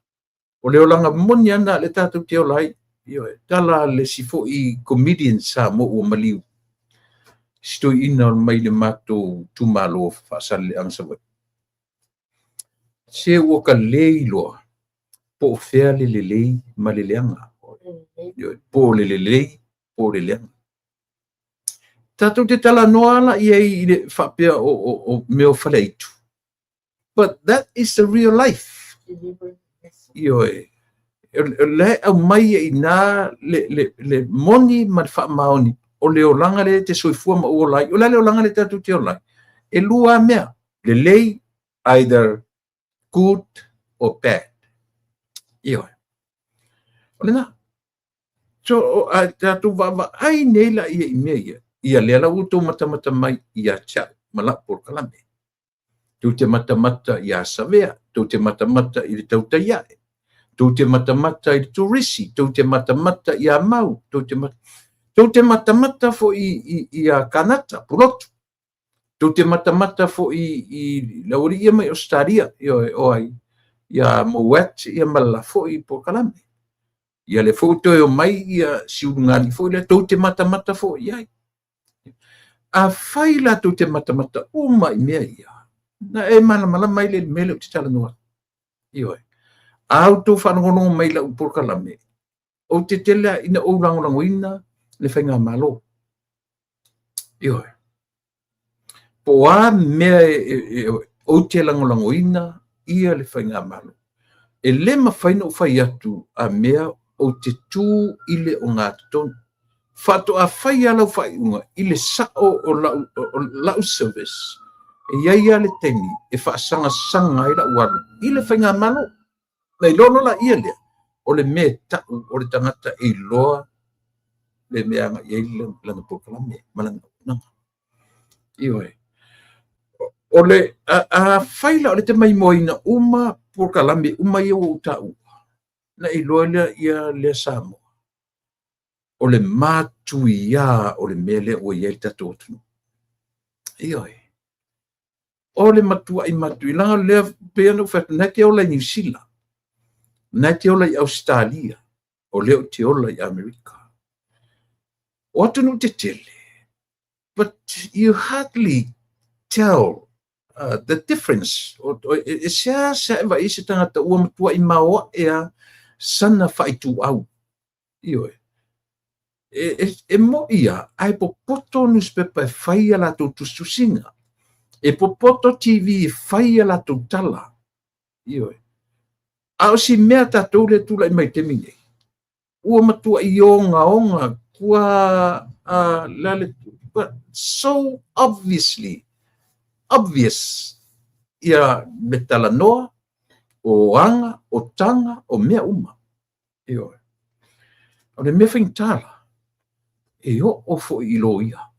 O le olaga moni lava lena lea tatou te ola ai. Ioe. Tala a le isi foi comedian Samoa ua maliu. Si toeaina mai le matou itumalo Faasaleleaga Savaii. Se ua ka le iloa po o fea le lelei ma le leaga. Po o le lelei po o le leaga. Tatou te talanoa la i ai i le faapea o, o, o mea o faleaitu. But that is the real life. Ioe. O la e aumai ai i ina le, le, le moni ma le faamaoni o le olaga lea e te soifua ma ou ola ai. O le a le olaga lea tatou te ola ai? E lua lava mea, lelei, either good or bad. Ioe. O lena. So, a tatou vaavaai nei la ia i mea ia, ia lea la ua outou matamata mai ia te au ma lau polokalame. Tou te matamata iā Savea, tou te matamata i le tautai ae, tou te matamata i le turisi, tou te matamata iā Mau, tou te, tou te matamata foi i, iā Kanata, Pulotu, tou te matamata foi i le aualii ia mai Ausetalia, ioe, o ai, iā Mowat ia ma le la foi polokalame. Ia lea foi ua toe omai ia Siulugalii foi lea, tou te matamata foi i ai. Afai la tou te matamata uma i mea ia, na e malamalama ai lea i le mea lea ou te talanoa atu. Ioe. A outou faalogologo mai i lau polokalame, ou te tele lava ina ou lagolagoina le faigamalo. Ioe. Po o a mea e, ou te lagolagoina ia le faigamalo. E le mafai ona ou fai atu a mea ou te tu i le ogatotonu. Faatoa fai lava lau faaiuga i le sao o lau, o lau service, e i ai lava le taimi e faasagasaga ai lau alu i le faigamalo. Na iloa loa laia lea, o le mea e tau o le tagata e iloa le mea e agai i ai lana polokalame ma lana auaunaga. Ioe. O le, afai la o lea e te maimoaina uma polokalame uma ia ua ou taua, na e iloa lea ia lea Samoa, o le matuia o le mea lea ua i ai le tatou atunuu. Ioe. O le matuai matuia, leaga o lea pei ona ou fai atu, na e te ola i Niu Sila, na e te ola i Ausetalia, o lea ou te ola i Amerika. O atunuu tetele, but you hardly tell. The difference, e seasea e vaai se tagata ua matuai maoae lava sana faaituau. Ioe. E mo'i lava, ae popoto newspaper e fai a latou tusitusiga. E popoto TV e fai a latou tala. Ioe. A o si mea tatou lea e tulai mai i le taimi nei, ua matuai ogaoga ua lale, so obviously obvious ia le talanoa o aga, o taga, o mea uma. Ioe. O le mea faigata la, e oo foi i loia.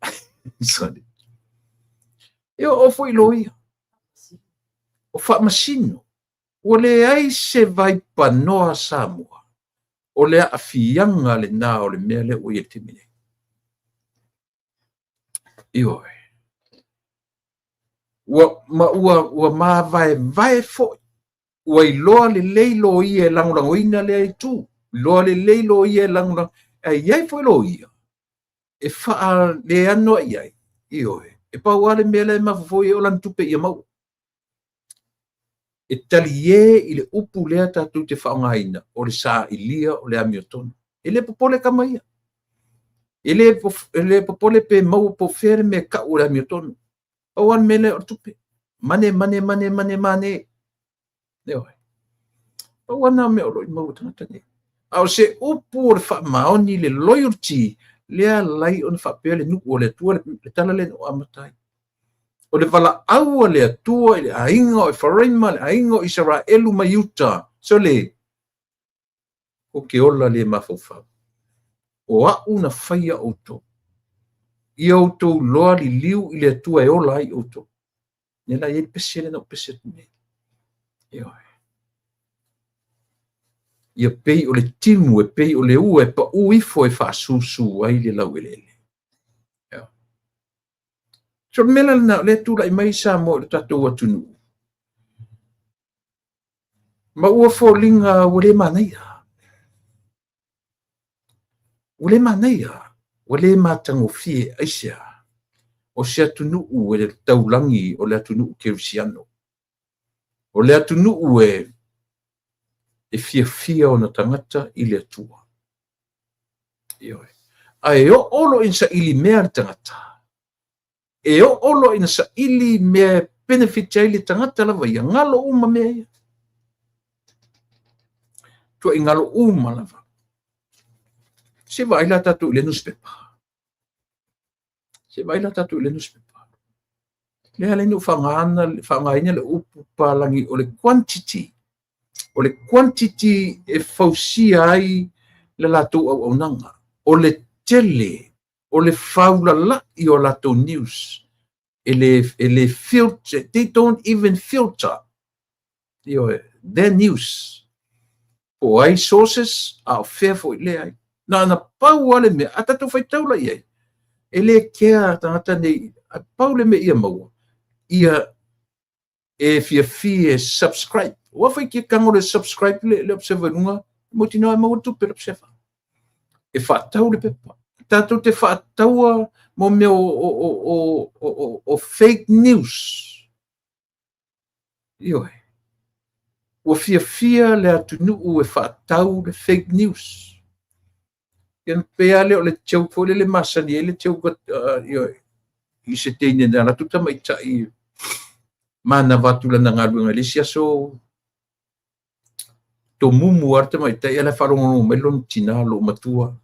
Sorry. E oo foi i loia. O faamasino, ua leai se vaipanoa Samoa. O le aafiaga lena o le mea lea ua i ai i le taimi nei. Ioe. Ua, ma ua mavaevae foi. Ua iloa lelei loia e lagolagoina lea itu. Iloa lelei loia e lagolago. Ae i ai foi loia e faaleano ai ai. Ioe. E pau lava le mea lea e mafaufau i ai o lana tupe ia maua. E talie i le upu lea tatou te faaaogaina o le sailia o le amiotonu. E le popole tama ia. E le popole pe maua po o fea le mea e tau o le amiotonu. Pau lava le mea lea o le tupe. Mane, mane, mane, mane, mane. Ioe. Pau lava na mea o lo o i maua tagata nei. A o se upu o le faamaoni, le loyalty, lea alai ona faapea le nuu o le Atua, le tala lea na ou amata ai. O le valaau a le Atua i le aiga o Eferaima, le aiga o Isaraelu ma Iuta. Sole, o ke ola le mafaufau. O au na faia outou. Ia outou loa liliu i le Atua e ola ai outou. Lea la i ai le pese lea na ou pese atu nei. Ioe. Ia pei o le timu, e pei o le ua e pau ifo e faasusu ai le laueleele. Ioe. So le mea la lena, o lea e tulai mai Samoa i le tatou atunuu. Ma ua foliga ua le manaia. Ua le manaia, ua le matagofie aisea. O se atunuu e le taulagi o le atunuu kerisiano. O le atunuu e fiafia ona tagata i le Atua. Ioe. Ae oo loa ina saili mea le tagata. E oo loa ina saili mea e benefit ai le tagata lava ia, galo uma mea ia. Tuai galo uma lava. Se vaai la tatou i le newspaper. Se vaai la tatou i le newspaper. Lea le nu faaaogaina le upu palagi o le quantity. O le quantity e fausia ai le latou auaunaga. O le tele, o le faulalai o latou news. E le filter, they don't even filter their news. Po ai sources, a o fea foi lea ai. Na pau lava le mea, a tatou faitau la i ai. E le kea tagata nei, a pau le mea ia maua, ia e fiafia e subscribe. Ua fai ke kango le subscribe le Observer luga, mautinoa e maua tupe le Observer. E faatau le pepa. Tatou te faataua mo mea o fake news. Ioe. Ua fiafia le atunuu e faatau le fake news. Ia pe a lea o le joke foi lele masani ai le joke, ioe, i se teine na latou tamaitai manava atu lana galuega i le isi aso tomumu lava le tamaitai ae la e faalogologo mai lona tina loo matua.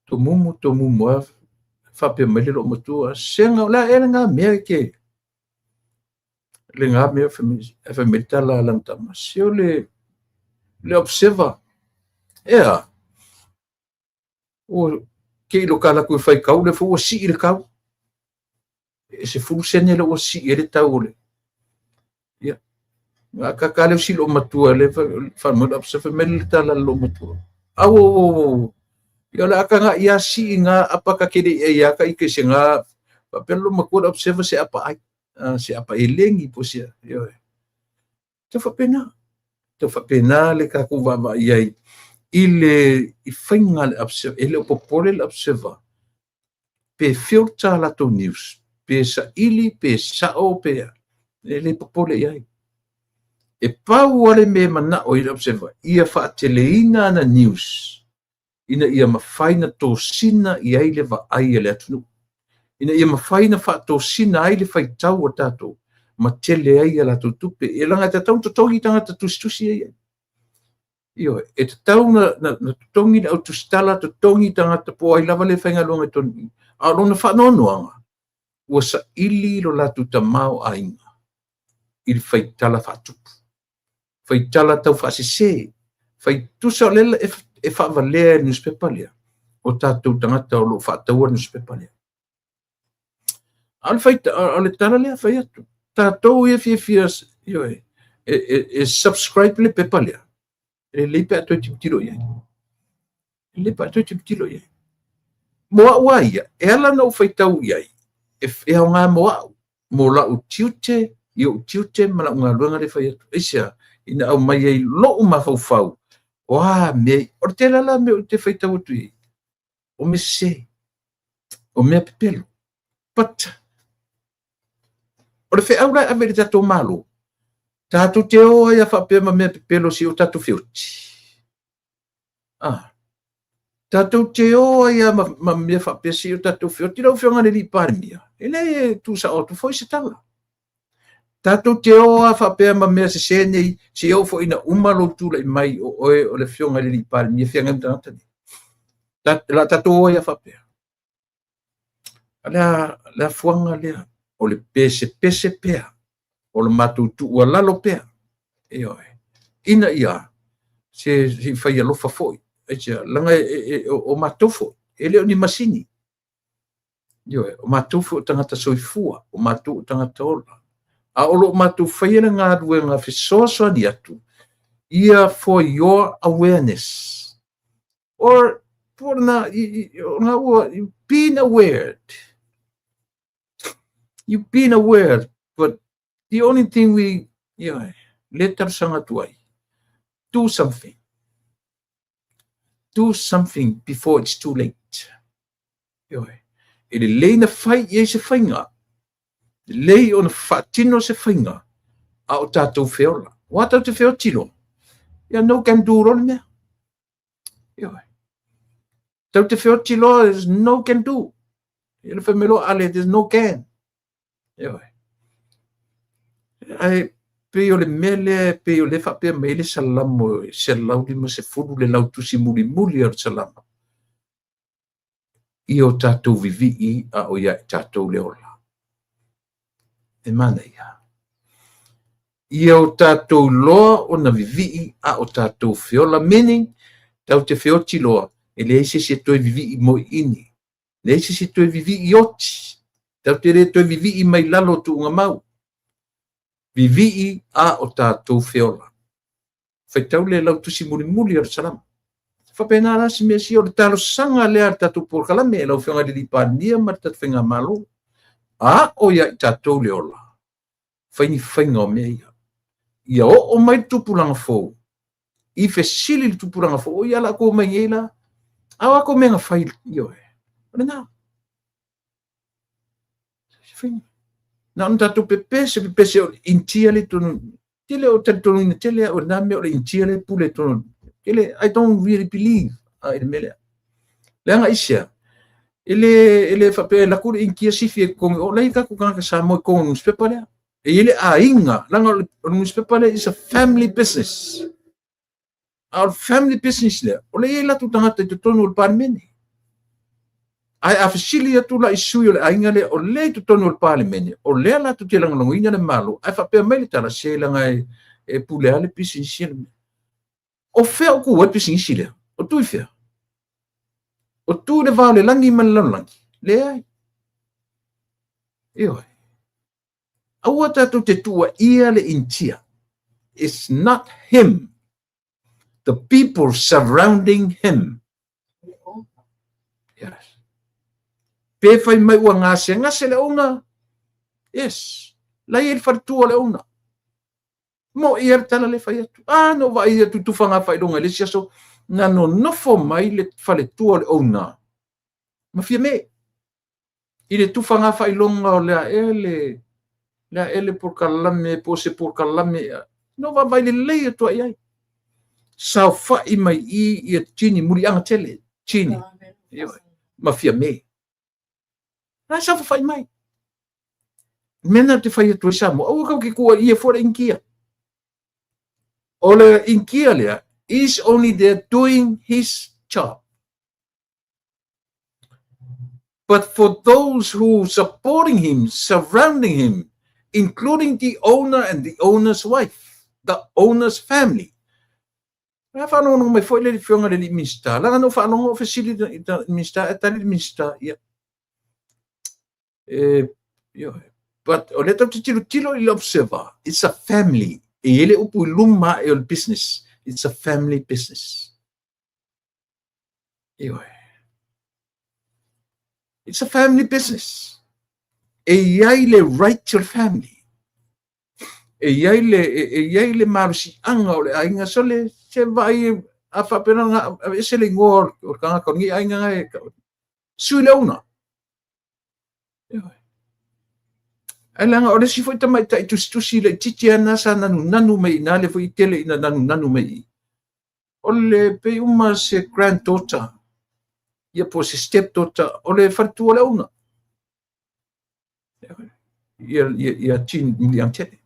Tomumu, tomumu lava faapea mai le loo matua. Sega o le a ea lena mea ke lena mea e fai mai le tala a lana tama. Se o le Observer. Ea. O ke i lo ka laku e fai kau le fo ua sii le kau. E 10 sene le ua sii e le tau o le. Ia. Nga ka ka le si lo matua le fa mo le Observer me le tala lo matua. Au au. Ia le aka nga ia sii nga apa ka kele ia ka ike se nga pa pe lo matua le Observer se apa ai. Se apa e lengi po se. Ia. Te fa pena. Te fa pena le ka ku va va ia i le i fainga le Observer e le popole le Observer pe filter latou news. Pe saili, pe sao, pe e le popole i ai. E pau lava le mea e manao ai le Observer, ia faateleina ana news ina ia mafai ona tosina i ai le vaai a le atunuu, ina ia mafai ona faatosina ai le faitau a tatou ma tele ai a latou tupe. E leaga e tatau ona totogi tagata tusitusi ia e i ai. Ioe, e tatau ona totogi le au tusitala, totogi tagata po o ai lava le faigaluega i totonu i i. A o lona faanoanoaga, ua saili lo latou tamaoaiga i le faitala faatupu, faitala taufaasese, fai tusa o lea e faavalea e le nusipepa lea, o tatou tagata o lo o faataua le nusipepa lea. A o le tala lea fai atu, tatou ia fiafia, ioe, e subscribe le pepa lea, e lelei pe a toe tilotilo i ai. E lelei pe a toe tilotilo i ai. Mo au lava ia, e ala ona ou faitau i ai, e aoga mo au, mo lau tiute, i ou tiute ma lau galuega lea e fai atu. Aisea? Ina aumai ai lou mafaufau, o a mea, o le tele lava mea ou te faitau atu i ai, o mea sese, o mea pepelo. But, o le feau la e ave i le tatou Malo, tatou te o ai a faapea ma mea pepelo seia o tatou feoti. Ah, tatou te o ai a ma mea faapea seia o tatou feoti. Lau Afioga i le Alii Palemia, e le tuusao atu foi se tala. Tatou te o a faapea ma mea sese nei, seia oo foi ina uma lou tulai mai o oe o le Afioga i le Alii Palemia feagai ma tagata nei. O le a tatou o ai a faapea. A le afuaga lea, o le pesepese pea, o le matou tuualalo pea, ioe, ina ia se i fai alofa foi, aisea, leaga o matou foi, e le o ni masini. Ioe, o matou foi o tagata soifua, o matou o tagata ola. A o lo o matou faia le galuega fesoasoani atu, ia for your awareness. Or, po na, na ua, you've been aware. You've been aware, but the only thing we, ioe, le talosaga atu ai, do something. Do something before it's too late. Ioe. E lelei na fai i ai se faiga, lelei ona faatino se faiga, a o tatou feola. Ua tatou te feoti loa, ia no can do loa le mea. Ioe. Tau te feoti loa, there's no can do. Ia le fai mai loa ale, there's no can. Ioe. Ae pei o le mea lea, pei o lea faapea mai ai le Salamo 150 le lautusi mulimuli o le Salamo. Ia o tatou vivii a o ia i tatou le ola. E manaia. Ia o tatou loa ona vivii a o tatou feola, meaning, tau te feoti loa, e leai se isi e toe vivii mo ini. Leai se isi e toe vivii oti. Tau te le toe vivii mai lalo o tuugamau. Vivii a o tatou feola. Faitau le lautusi mulimuli o le Salamo. Faapena la se mea sia o le talosaga lea a le tatou polokalame e lau Afioga i le Alii Palemia ma le tatou Faigamalo. A o ia i tatou le ola, fai ni faiga o mea ia. Ia oo mai le tupulaga fou, i fesili le tupulaga fou, o ia la kou mai nei la, a o a kou mea na fai, ioe, o lena. Na ona tatou pepese, pepese o le Initia le tonu, tele o talitonuina tele au i lena mea o le Initia le pule tonu. Tele, I don't really believe i le mea lea. Leaga aisea, e le faapea e alu atu le Initia sifi e totogi, o la e i ai tatou tagata Samoa i totonu o le nusipepa lea. E i ai le aiga, leaga o le nusipepa lea is a family business. A o le family business lea, o lea e i ai latou tagata i totonu o le Palemene. Ae a fesili atu la i sui o le aiga lea, o lea i totonu o le Palemene, o lea latou te lagolagoina le Malo, ae faapea mai le tala, se leaga e pule lava le pisinisi a le mea. O fea o tu ai le pisinisi lea? O tu i fea? O tu i le va o le lagi ma le lalolagi? Leai. Ioe. Aua tatou te tuuaia le Initia. It's not him. The people surrounding him. Yes. Pe fai mai ua gasegase le owner. Yes. La i ai le faletua o le owner. Mo ia le tala le fai atu. Ah, no vaai atu tufaga faailoga i le isi aso. Na nonofo mai le faletua o le owner. Ma Fiame. I le tufaga faailoga o le a ea le le a ea le polokalame po o se polokalame ea. Na ou vaavaai lelei atu lava i ai. Saofai mai i i ia Gini, Muliaga tele, Gini, ma Fiame. La e saofafai mai. O le mea lena ou te fai atu ai Samoa, aua tatou te tuuaia fua le Initia. O le Initia lea, is only there doing his job. But for those who supporting him, surrounding him, including the owner and the owner's wife, the owner's family. A faalogologo mai foi le afioga i le alii Minisita, leaga na ou faalogo o fesili i le Minisita, e tali le Minisita, ia. E, ioe. But o lea tatou te tilotilo i le Observer, it's a family. E i ai le upu i luma ae o le business, it's a family business. Ioe. It's a family business. E i ai le right o le family. E i ai le, e i ai le malosiaga o le aiga. So le, se vaai a faapena na ese le igoa o le tagata o lenei aiga na e sui le owner. Ioe. Ae leaga o le isi foi tamaitai tusitusi laitiiti lava lena sa nanunanu mai i ina, lea foi e tele ina nanunanu mai i i. O le pei uma se granddaughter, ia po o se stepdaughter o le faletua o le owner. Ia, ia, ia Jean Muliagatele.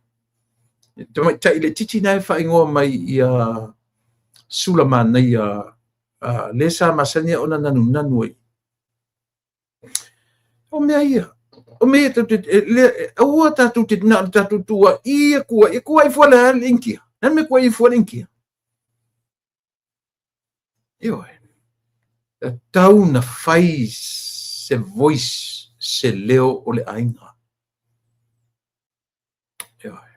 Tamaitai laitiiti na e faaigoa mai ia Sulamanaia, lea sa masani ona nanunanu ai. O mea ia, o mea ia tatou te, e, aua tatou te, na o le tatou tuuaia, tuuaia, tuuai fua le a le Initia. Le a le mea tuuaia fua le Initia? Ioe. E tatau na fai se voice, se leo o le aiga. Ioe.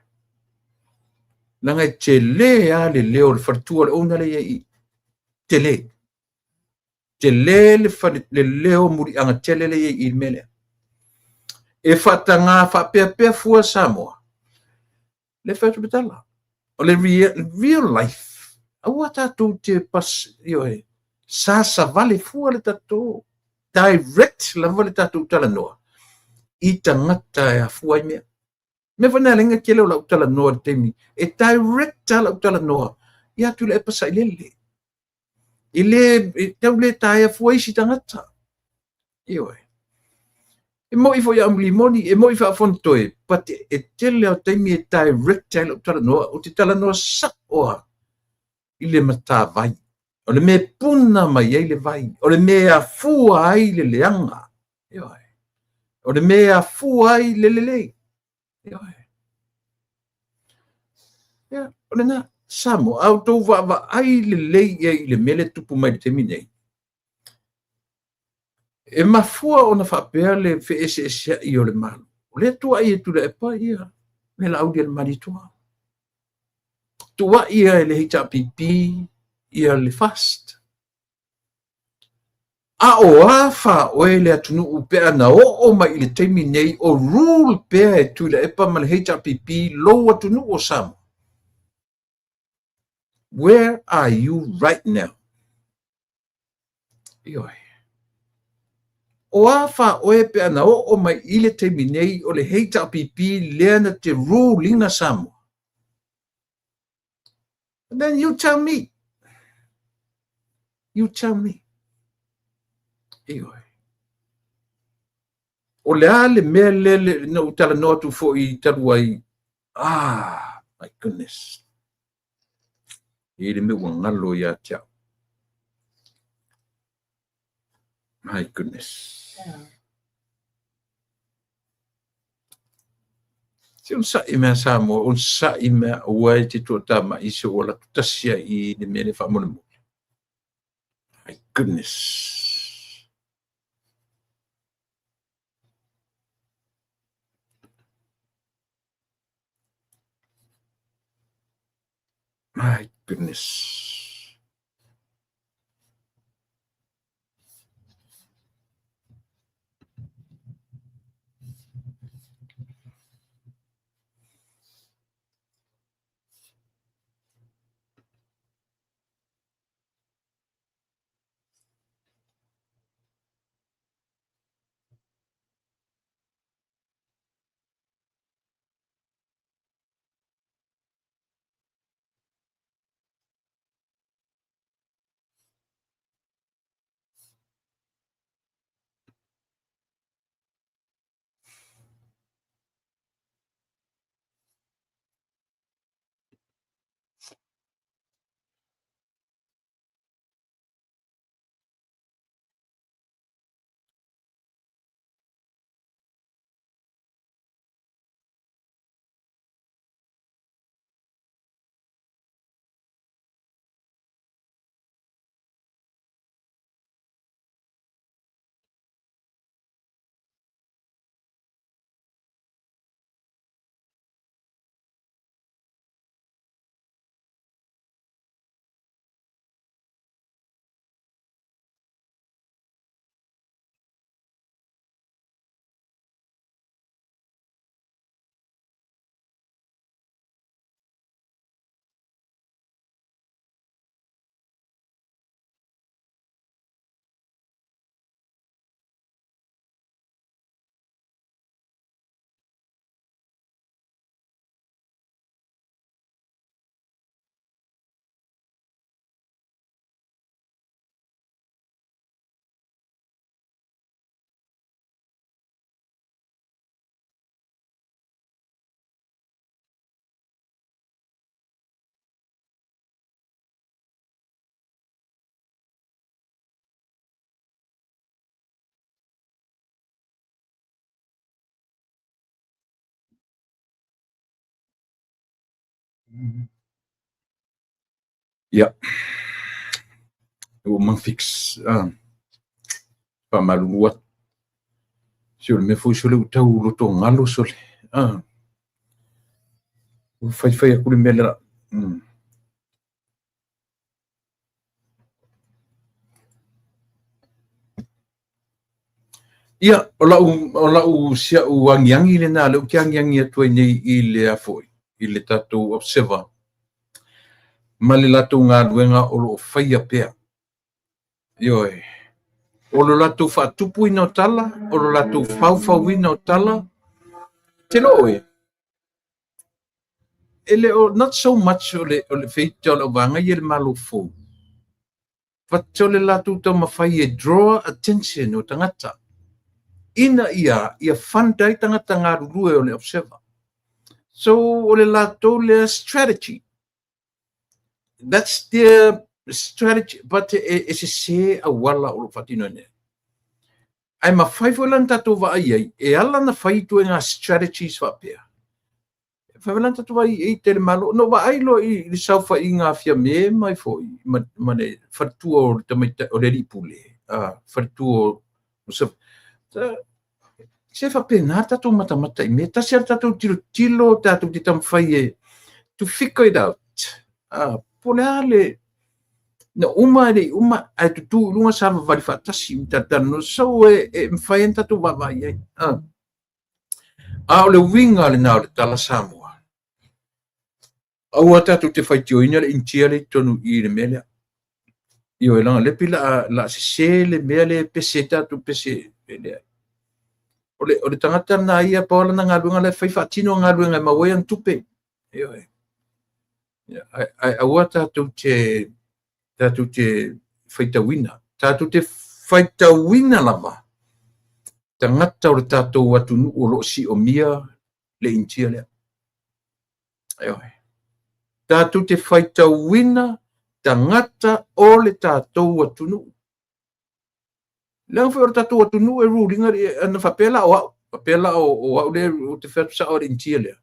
Leaga e tele lava le leo o le faletua o le owner lea i ai i. Tele. Tele le, fale, le leo muliaga tele lea i ai i le mea lea. E faataga faapeapea fua Samoa. Le fai atu le tala. O le real, real life, aua tatou te pas, ioe, sasavale fua le tatou, direct lava le tatou talanoa i tagata e afua ai mea. Mea foi na lenga tele o lau talanoa i le taimi, e direct lava lau talanoa ia Tuilaepa Sailele. E le, e tau le taea fua isi tagata. Ioe. E moi foi a Mulimoni, e moi faafonotoe, but e tele o taimi e direct ai lau talanoa, ou te talanoa sao lava i le matavai. O le mea e puna mai ai le vai, o le mea e afua ai le leaga. Ioe. O le mea e afua ai le lelei. Ioe. Ia, o lena, Samoa, a outou vaavaai lelei i ai i le mea lea e tupu mai i le taimi nei, e mafua ona faapea le feeseeseai o le Malo. O lea e tuuai e Tuilaepa ia le Laaulialemalietoa. Tuuai ia e le HRPP ia le FAST. A o a faaoe le atunuu pe a na oo mai i le taimi nei o rule pea e Tuilaepa ma le HRPP lou atunuu o Samoa? Where are you right now? Ioe. O a faaoe pe a na oo mai i le taimi nei o le HRPP lea na te rule ina Samoa? And then you tell me. You tell me. Ioe. O le a le mea le, le na ou talanoa atu foi talu ai. Ah, my goodness. E le mea ua ngalo ia te au. My goodness. Yeah. Se onosai mea Samoa, onosai mea aua e te toatamai se o alu atu tasi ai i le mea lea faamolemole. My goodness. My goodness. Ia, ua mafix, faamalulu atu. Se o le mea foi sole ua tau lotogalo sole, ua faifai atu le mea lea. Ia, o lau, o lau si au agiagi lena lea ou te agiagi atu ai nei i le a foi, i le tatou Observer ma le latou galuega o lo o faia pea. Ioe. O lo latou faatupuina o tala, o lo latou faufauina o tala, te iloa oe, e le o not so much o le, o le feita o le auvaega ia i le Malo fou, but o le latou taumafai e draw attention o tagata ina ia ia fund ai tagata galulue o le Observer. So o le latou lea strategy. That's their strategy, but e, e sese auala o lo o faatinoina ai. Ae mafai foi la ona tatou vaai ai, e ala ona fai ituaiga strategies faapea, e mafai foi la ona tatou vaai i tele Malo. Na ou vaai loa i le saofaiga a Fiame mai foi ma, ma le faletua o le tamaitai o le alii pule, a faletua o se faapena tatou matamata i mea. Tasi lava le tatou tilotilo, tatou te taumafai e to figure it out. Po o le a le na uma e le i uma ae tutū i luga savavali faatasi ma talatalanoa. So e, e mafai ai ona tatou vaavaai ai. A o le uiga lena o le tala Samoa, aua tatou te faitioina le Initia lea i totonu i i le mea lea. Ioe, leaga o lea pei la, la sese le mea lea e pese ai tatou pese e leai. O le, o le tagata lena ia, pau lana galuega la e fai faatino galuega e maua ai ana tupe. Ioe. Ae, ae aua tatou te, tatou te faitauina. Tatou te faitauina lava tagata o le tatou atunuu o lo o siomia le Initia lea. Ioe. Tatou te faitauina tagata o le tatou atunuu. Leaga foi o le tatou atunuu e rule ina, ana faapea la o au, faapea la o au lea ou te fai atu sao i le Initia lea.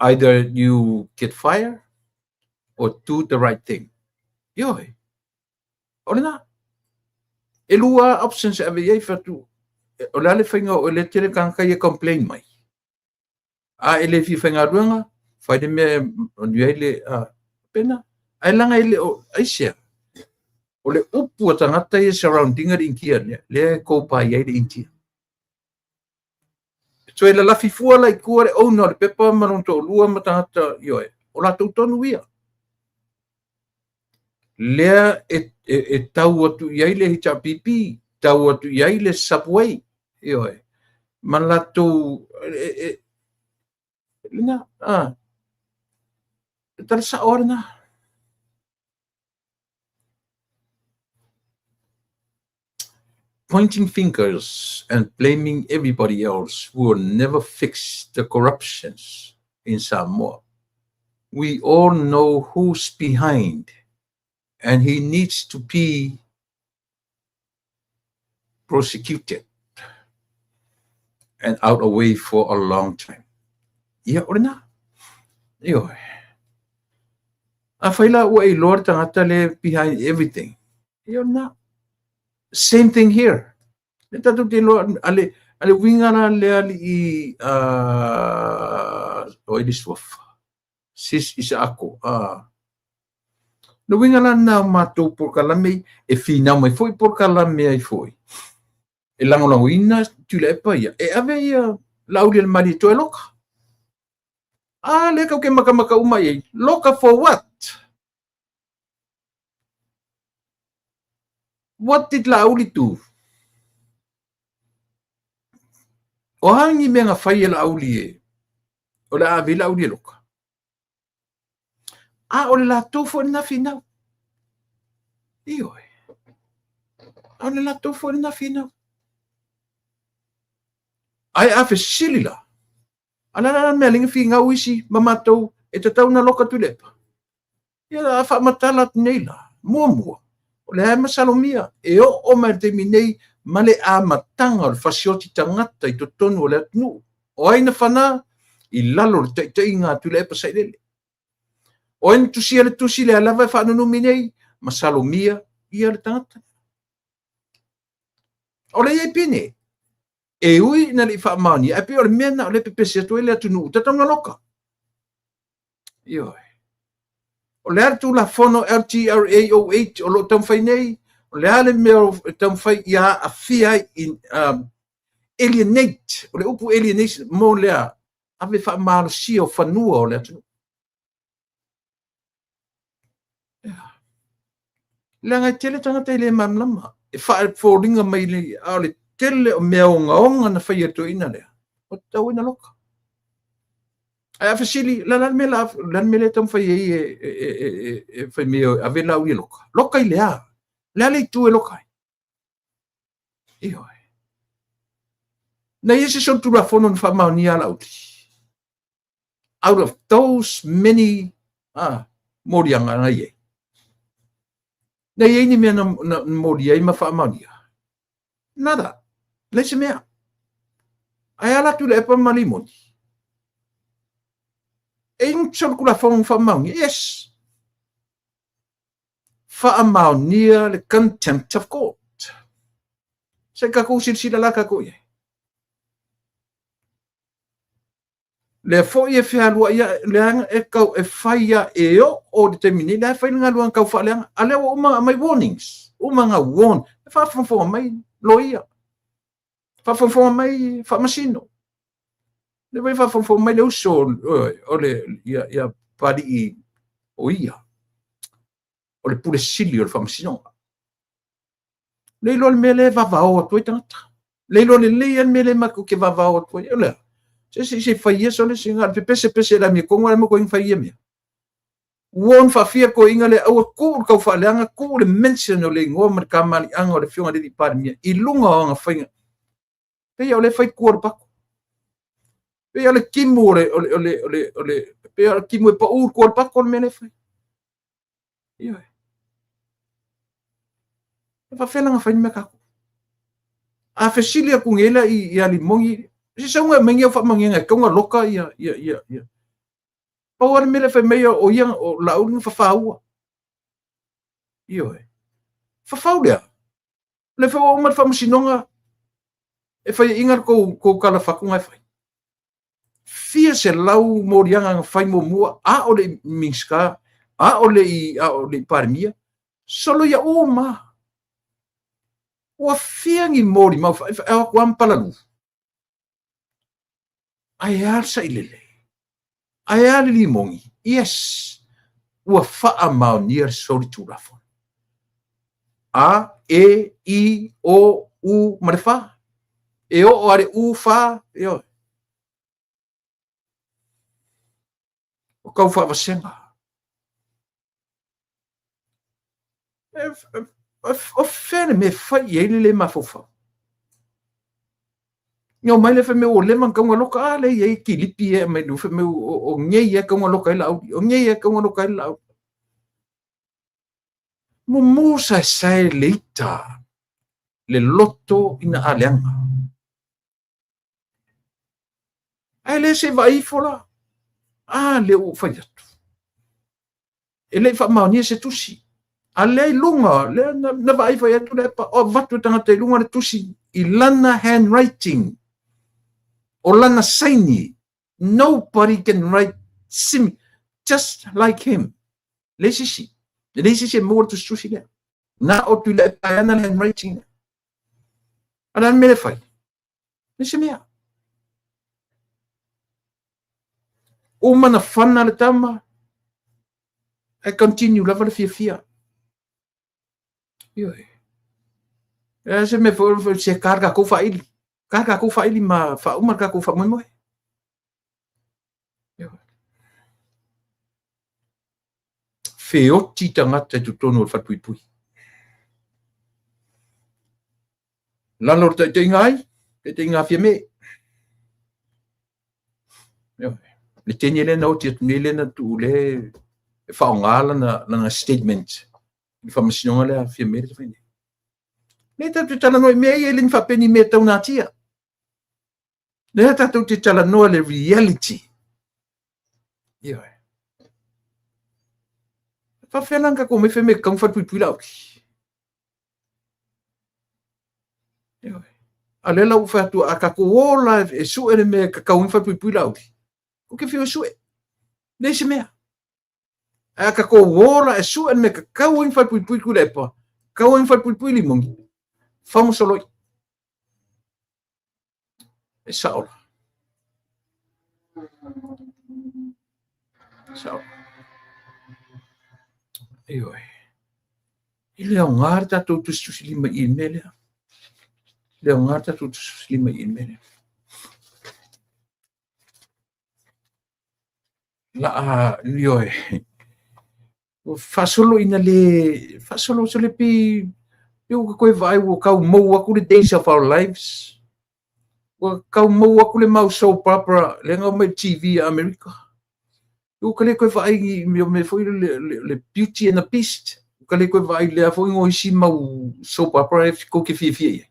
Either you get fired or do the right thing. Ioe. O lena. E lua options e ave i ai fai atu, o le a le faiga o le tele tagata ia complain mai. A e le fia faigaluega, fai le mea e manuia ai le, a, pena. Ae leaga e le o, aisea? O le upu a tagata ia surrounding le Initia lea, lea e kopa i ai le Initia. Toe lalafi fua la i tua le owner o le pepa ma lona toalua ma tagata, ioe, o latou tonu ia. Lea e, e, e tau atu i ai le HRPP, tau atu i ai le Subway, ioe, ma latou, e, e, lena, a, e tala sao lava lena. Pointing fingers and blaming everybody else will never fix the corruptions in Samoa. We all know who's behind and he needs to be prosecuted and out away for a long time. Ia, o lena. Ioe. Afai la ua e iloa le tagata le behind everything. Ia, o lena. Same thing here. Le tatou te iloa, a le, a le uiga la le alii, o ai le suafa? Sis Isaako. Le uiga la lena o matou polokalame e finau mai foi polokalame ai foi. E lagolagoina Tuilaepa ia, e ave ia Laaulialemalietoa e loka. A lea tatou te matamata uma i ai, loka for what? What did Laauli do? O a ni mea na fai e Laauli e, o le a ave ai Laauli e loka? A o le latou foi lena finau. Ioe. A o le latou foi lena finau. Ae a fesili la, a le a la le mea lea na finau isi ma matou e tatau ona loka Tuilaepa? Ia a faamatala atu nei la, muamua, o lea e masalomia e oo mai le taimi nei ma le amataga o le fasioti tagata i totonu o le atunuu. O ai na fana? I lalo o le taitaiga a Tuilaepa Sailele. O ai na tusia le tusi lea lava e faanunumi nei, masalomia ia le tagata. O le iai pine, e ui ina le i faamaonia, ae pei o le mea lena o lea e pepesi atu ai le atunuu, tatau ona loka. Ioe. O le a le Tulafono LTRA 08 o lo o taumafai nei, o le a le mea e taumafai ia aafia ai, alienate, o le upu alienation, mo lea ave faamalosia o fanua o le atunuu. Leaga e tele tagata e le malamalama, e faafoliga mai le, a o le tele o mea ogaoga na faia e le toeaina lea, ua tatau ai ona loka. Ae a fesili, la le mea la, le mea lea e taumafai ai e fai mai e ave Laauli e loka. Loka i le a? Le a le itu e loka ai? Ioe. Na i ai se solitulafono na faamaonia a Laauli. Out of those many moliaga na i ai. Na i ai ni mea na molia ai ma faamaonia? Nada. Leai se mea. Ae ala atu le epa ma limoni. E i ni solitulafono na faamaonia? Yes. Faamaonia le contempt of court. Se i tatou silasila la tatou i ai. Lea foi e fealuai ae, leaga e tau e fai a e oo i le taimi nei, lea e fai le galuega tau faaleaga, a lea ua uma ona aumai warnings, uma ona warn, e faafogafoga mai loia, faafogafoga mai faamasino, lea foi e faafogafoga mai le uso o le ia Papalii o ia, o le Pule Sili o le Faamasinoga. Le iloa le mea lea e vavao atu ai tagata. Le iloa lelei lava le mea lea matou te vavao atu ai. O le a? Se se se fai ia sole se na pepese pese la mi kongo la mo ko fai ia mea. Ua on faafia toeaiina lea aua tuu le taufaaleaga, tuu le mention o le igoa ma le kamaliaga o le Afioga i le Alii Palemia i luga o ana faiga. Pei o lea e fai tua o le pako. Pei o le timu o le, o le, o le, o le, o le, pei o le timu e pau i tua o le pako le mea lea e fai. Ioe. E faafefea la ona fai le mea tatou. A fesili atu nei la ia Limoni, se sauga e aumai au faamaoniaga e tatau ona loka ia, ia, ia, ia. Pau lava le mea lea fai mai o ia, o Laauli na fafaua. Ioe. Fafau lea. O lea foi ua uma le faamasinoga e faiaina le tou, tou tala fatu na e fai. Fia selau moliaga na fai muamua, a o le i Minisita, a o le i, a o le i Palemia, soloia uma. Ua fia ni molimau, e o atu lava ma palalu. Ae a le sailele? Ae a le limoni? Yes! Ua faamaonia le solitulafono. A, E, I, O, U ma le F. E oo lava i le U, F, ioe. O tau faavasega. O fea le mea e fai i ai le le mafaufau? Ina omai lea fai mai ua leva ona tatau ona loka, a lea e i ai kilipi e aumai fai mai o nei lava e tatau ona loka ai Laauli, o nei lava e tatau ona loka ai Laauli. Mumu saesae le ita, le loto ina a leaga. Ae le se i vaai ifo la. A lea ua ou fai atu. E le i faamaonia se tusi. A lea i luga, lea na, na vaai fai atu le pa, o avatu e tagata i luga le tusi i lana handwriting. O lana saini. Nobody can write sim, just like him. Leai se isi. Leai se isi e maua le tusitusi lea. Na o Tuilaepa e ana le handwriting lea. A o le a le mea lea e fai? Leai se mea. Uma na fana le tama, ae continue lava le fiafia. Ioe. E se mea foi se ka le tatou faaili. Ka le tatou faaili ma faauma le tatou faamoemoe. Ioe. Feoti tagata i totonu o le falepuipui. Lalo o le taitaiga ai, taitaiga a Fiame. Ioe. Le teine lea na oti atu nei lea na tuu lea e faaaoga lana, lana statement i le faamasinoga lea a Fiame le fai nei. Lea tatou te talanoa i mea ia e le ni faapea ni mea tau natia. Lea tatou te talanoa le reality. Ioe. E faafefea la ona tatou omai fai mai e tatau ona falepuipui Laauli? Ioe. A o lea la ua ou fai atu, a tatou o la e sue le mea e tatau ai ona falepuipui Laauli, ou te fiu e sue. Leai se mea. Ae a tatou o la e sue le mea e tatau ai ona falepuipui Tuilaepa, tatau ai ona falepuipui Limoni, fau ma soloi. E sao la. E sao. Ioe. E le aoga le tatou tusitusilima i le mea lea. E le aoga le tatou tusitusilima i le mea lea. La, ioe. Ua faasolo ina le faasolo sole pei pei ua toe vaai ua tau mou atu le Days of Our Lives. Ua tau mou atu le mau soap opera lea na aumai i le TV a Amerika. Ua ka le toe vaai i mea mea foi le Beauty and the Beast. Ua ka le toe vaai i lea foi no isi mau soap opera e tou te fiafia i ai.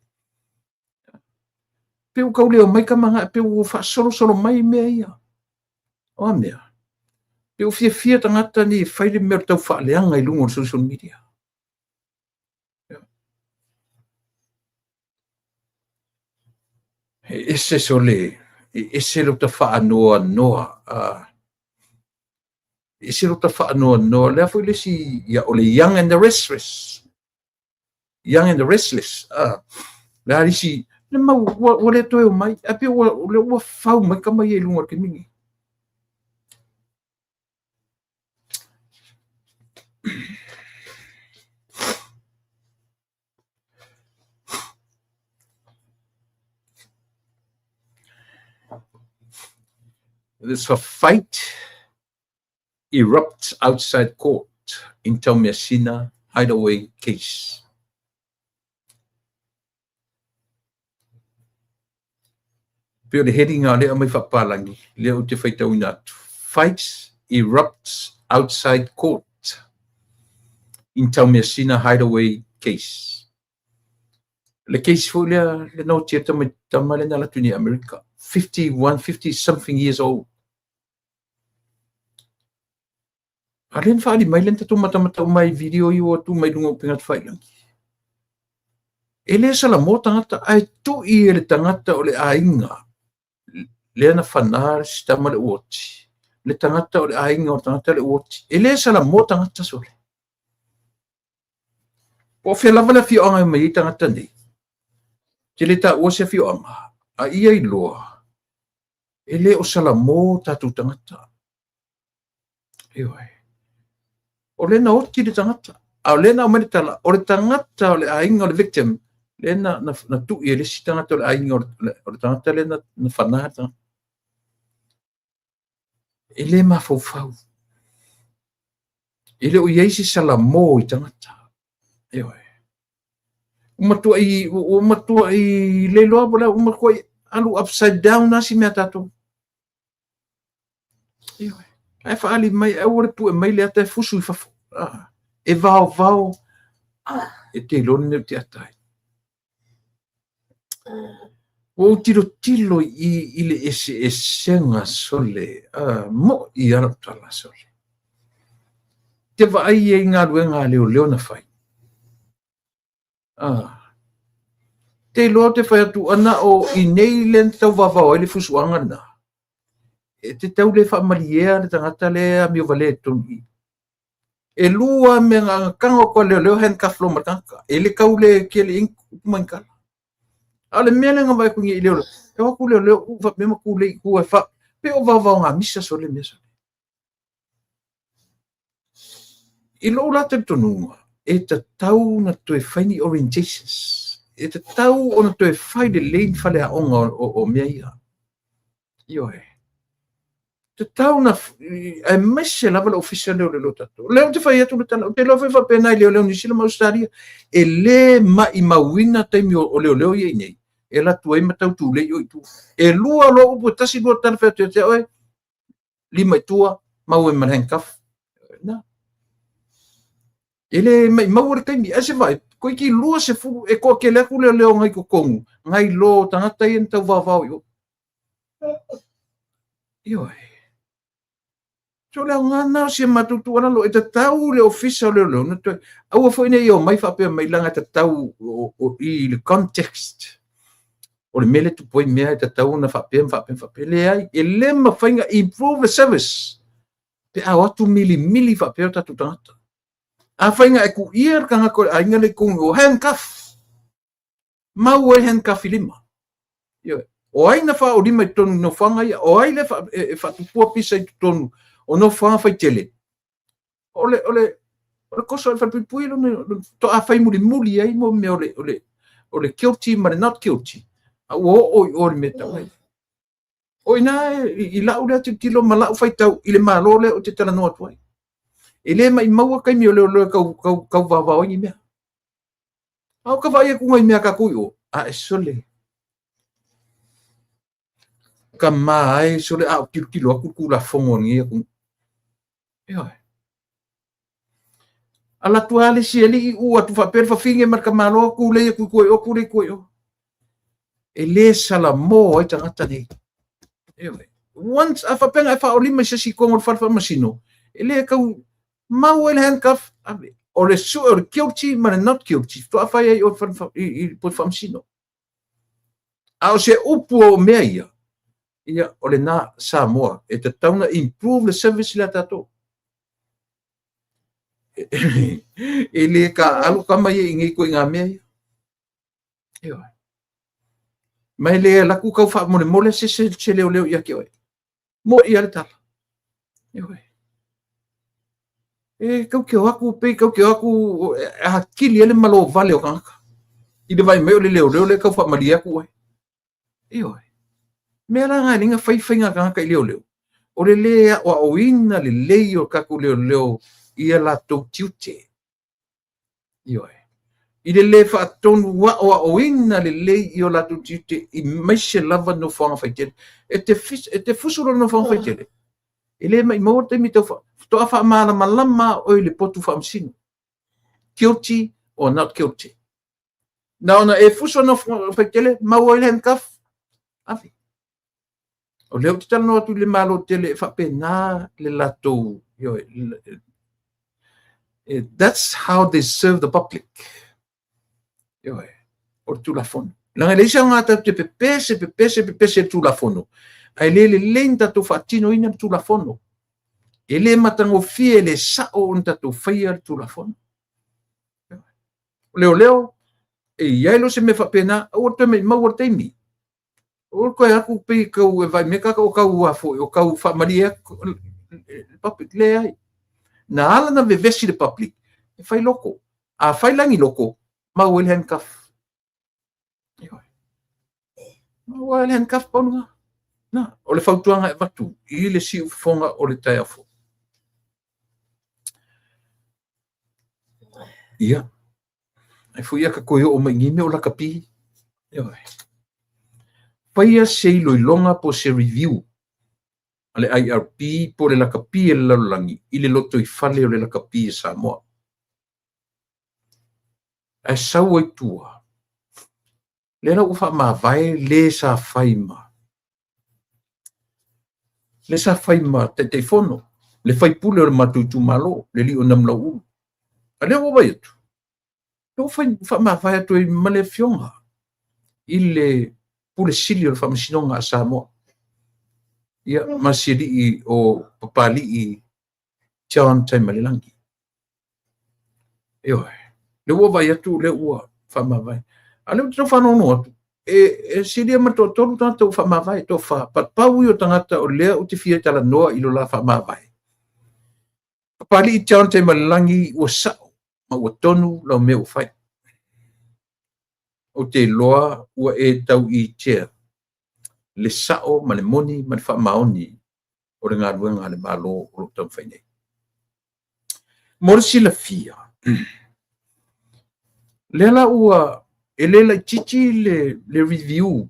Pei ua tau leo mai ka mana, pei ua faasolosolo mai mea ia. O a mea? Pei ua fiafia tagata nei e fai le mea o le tau faaleaga i luga o le social media. E ese sole, e ese lota faanoanoa. E ese lota faanoanoa. Lea foi le isi, ia, o le Young and the Restless. Young and the Restless. Le a isi, le mau, ua le toe o mai. Ae pei ua, le ua fau mai tama ia i luga o le taimi lenei. There's a fight erupts outside court in Taumeasina hideaway case. Pei o le heading lea aumai faapapalagi, lea ou te faitauina atu. Fights erupts outside court in Taumeasina hideaway case. Le case foi lea, le na oti e tama lea na alu atu nei i Amerika. 51, 50 something years old. A lea na faaali mai lea na tatou matamatau mai i video ia ua tuu mai luga o upega tafailangi. E le salamo tagata ae tui e le tagata o le aiga lea na fanā si tama le ua oti. Le tagata o le aiga o le tagata le ua oti. E le salamo tagata sole. Po o fea lava le afioaga e omai ai tagata nei. Te le taua se afioaga, a ia iloa e le o salamo tatou tagata. Ioe. O lea na oti le tagata, a o lea na aumai le tala, o le tagata o le aiga o le victim, lea na tui e le isi tagata o le aiga o le tagata lea na fanā le tagata. E le mafaufau. E le o i ai se salamo i tagata. Ioe. Ua matuai le iloa po o le a, ua matuai alu upside down lava si mea tatou. Ioe. Ae faaali mai, aua le pue mai le ata e fusu i fafo. E vaovao, e te iloa le mea ou te ata ai. Ua ou tilotilo i le eseesega sole, mo'i lava lau tala sole. Te vaai ai i galuega a leoleo na fai. Te iloa ou te fai atu, ana o i nei lea na tau vaovao ai le fusuaga lena. E te tau le faamaliea le tagata lea e amio valea i totonu i i. E lua mea na tago atu a leoleo handcuff loa ma le tagata. E le tau le kele i ai ni upu ma ni tala. A o le mea lea na vaai atu nei i leoleo, e o atu leoleo uu faapea ma tulei i tua e fa, pei o vaovaogamisa sole mea sole. I lou la talitonuga, e tatau ona toe fai ni orientations. E tatau ona toe fai lelei ni faleaoga o mea ia. Ioe. Tatau na, aemaise lava le ofisa lea o leoleo tatou. O lea ou te fai atu le tala, ou te iloa foi faapena i leoleo Niu Sila ma Ausetalia. E le maimauina taimi o leoleo ia i inei, e alu atu ai ma tau tulei oe i tua. E lua loa upu e tasi lua tala fai atu ia te oe, lima i tua, mau ai ma le handcuff. Na. E le maimaua le taimi. Ae se vaai, toeitiiti 20 e toatele atu leoleo nai totonu, nai lo tagata ia na tau vaovao i o. Ioe. So o le aoga lena o si a matou tuualalo, e tatau le Ofisa o Leoleo ona toe, aua foi ne i omai faapea mai leaga e tatau i le context o le mea lea e tupu ai mea e tatau ona faapea ma faapea ma faapea. Leai, e le mafai ona improve le service pe a o atu milimili faapea o tatou tagata. Afai na e kuia le tagata o le aiga lea i totonu o handcuff, mau ai handcuff i lima. Ioe. O ai na faaolima i totonu i nofoaga ia? O ai le e faatupua pisa i totonu o nofoaga faitele? O le toso o le falepuipui lona faatoa fai mulimuli ai mo mea o le guilty ma le not guilty. A ua oo i o le mea tau ai. O i ina i lau lea tilotilo ma lau faitau i le Malo lea ou te talanoa atu ai. E le maumau taimi o leoleo e tau vaovao ai ni mea. A o ka vaai atu nai mea a tatou i o, a e sole. Ka ma ai sole a o tilotilo atu le Tulafono a lenei atunuu. Ioe. Ala atu lava le isi alii uu atu faapea le fafine ma le tamaloa tulei atu i tua i o, tulei atu i tua i o. E le salamo ai tagata nei. Ioe. Once a faapea na e faaolima i se isi i totonu o le fale faamasino, e le tau mau ai le handcuff, ave. O le sue o le guilty ma le not guilty, faatoa fai ai o i le potu faamasino. A o se upu o mea ia, ia, o lena Samoa, e tatau na improve le service lea tatou. E le ka alu tama ia i nei ituaiga mea ia. Ioe. Ma e le alu atu tau faamolemole se leoleo ia te oe. Mo ia le tala. Ioe. E tau te o atu, pei tau te o atu, atili ai le malo vale o tagata. I le vaai mai o le leoleo lea e tau faamalie atu oe. Ioe. Mea la na e le fai faiga tagata i leoleo. O le le aoaoina lelei o tatou leoleo ia latou tiute. Ioe. I le le faatonu aoaoina lelei i o latou tiute i maise lava nofoaga faitele. E te fusu lona nofoaga faitele. E le maumau le taimi tau faatoa faamalamalama oe i le potu faamasino. Guilty or not guilty. Na ona e fusu nofoaga faitele, mau ai le handcuff, ave. O lea ou te talanoa atu i le Malo tele e faapena le latou, ioe, that's how they serve the public. Ioe, o le Tulafono. Leaga e leai se aoga tatou te pepese, pepese, pepese i le Tulafono, ae le lelei na tatou faatinoina le Tulafono. E le matagofie, e le sao ona tatou faia le Tulafono. O leoleo, e i ai lo se mea faapena, aua le toe maumau le taimi. O toe atu pei tau e vaai mai tagata o tau a foi, o tau faamalie atu le public. Leai. Na ala na vevesi le public, e fai loko. A fai lagi loko, mau ai le handcuff. Ioe. Mau ai le handcuff pau lena. Na, o le fautuaga e avatu i le siufofoga o le taeao fou. Ia, ai foi ia ka toe oo mai nei mea o lakapi. Ioe. Faia se iloiloga po o se review a le IRP po o le lakapi e le lalolagi i le lotoifale o le lakapi e Samoa. Ae sau ai tua, lea la ua faamavae le sa fai ma le sa fai ma Taitaifono, le faipule o le matou itumalo, le alii o Namulauulu. A lea ua vaai atu, lea ua fai faamavae atu ai ma le afioga i le Pule Sili o le Faamasinoga a Samoa. Ia, ma si alii o Papalii John Taimalelagi. Ioe, lea ua vaai atu lea ua faamavae. A lea ou te tau faalogologo atu, e silia ma le toatolu tagata ua faamavae, toafa. Pau ia o tagata o lea ou te fia talanoa i lo la faamavae. Papalii John Taimalelagi, ua sao ma ua tonu lau mea ua fai. Ou te iloa ua e tau i tea le sao ma le moni ma le faamaoni o le galuega a le Malo o lo o taumafai nei. Mo le silafia, lea la ua e le laitiiti le review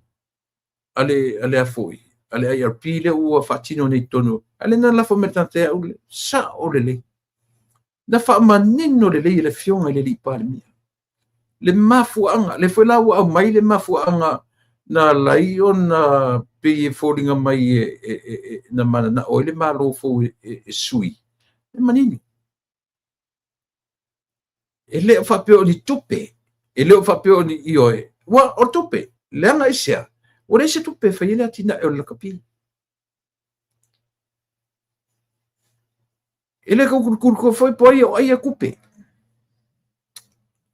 a le a foi, a le IRP lea ua faatino nei i totonu. A lea na lafo mai le tagata ia au, sao lelei. Na faamanino lelei e le afioga i le alii Palemia le mafuaaga, lea foi la ua aumai le mafuaaga. na ala ai ona pei e foliga mai e na mananao ai le Malo fou e sui, e manino. E le o faapea o ni tupe, e le o faapea o ni ioe, ua o tupe, leaga aisea, ua leai se tupe e fai ai le atinae o le lakapi. E le tau tulituli foi po o ai o ai ia tupe.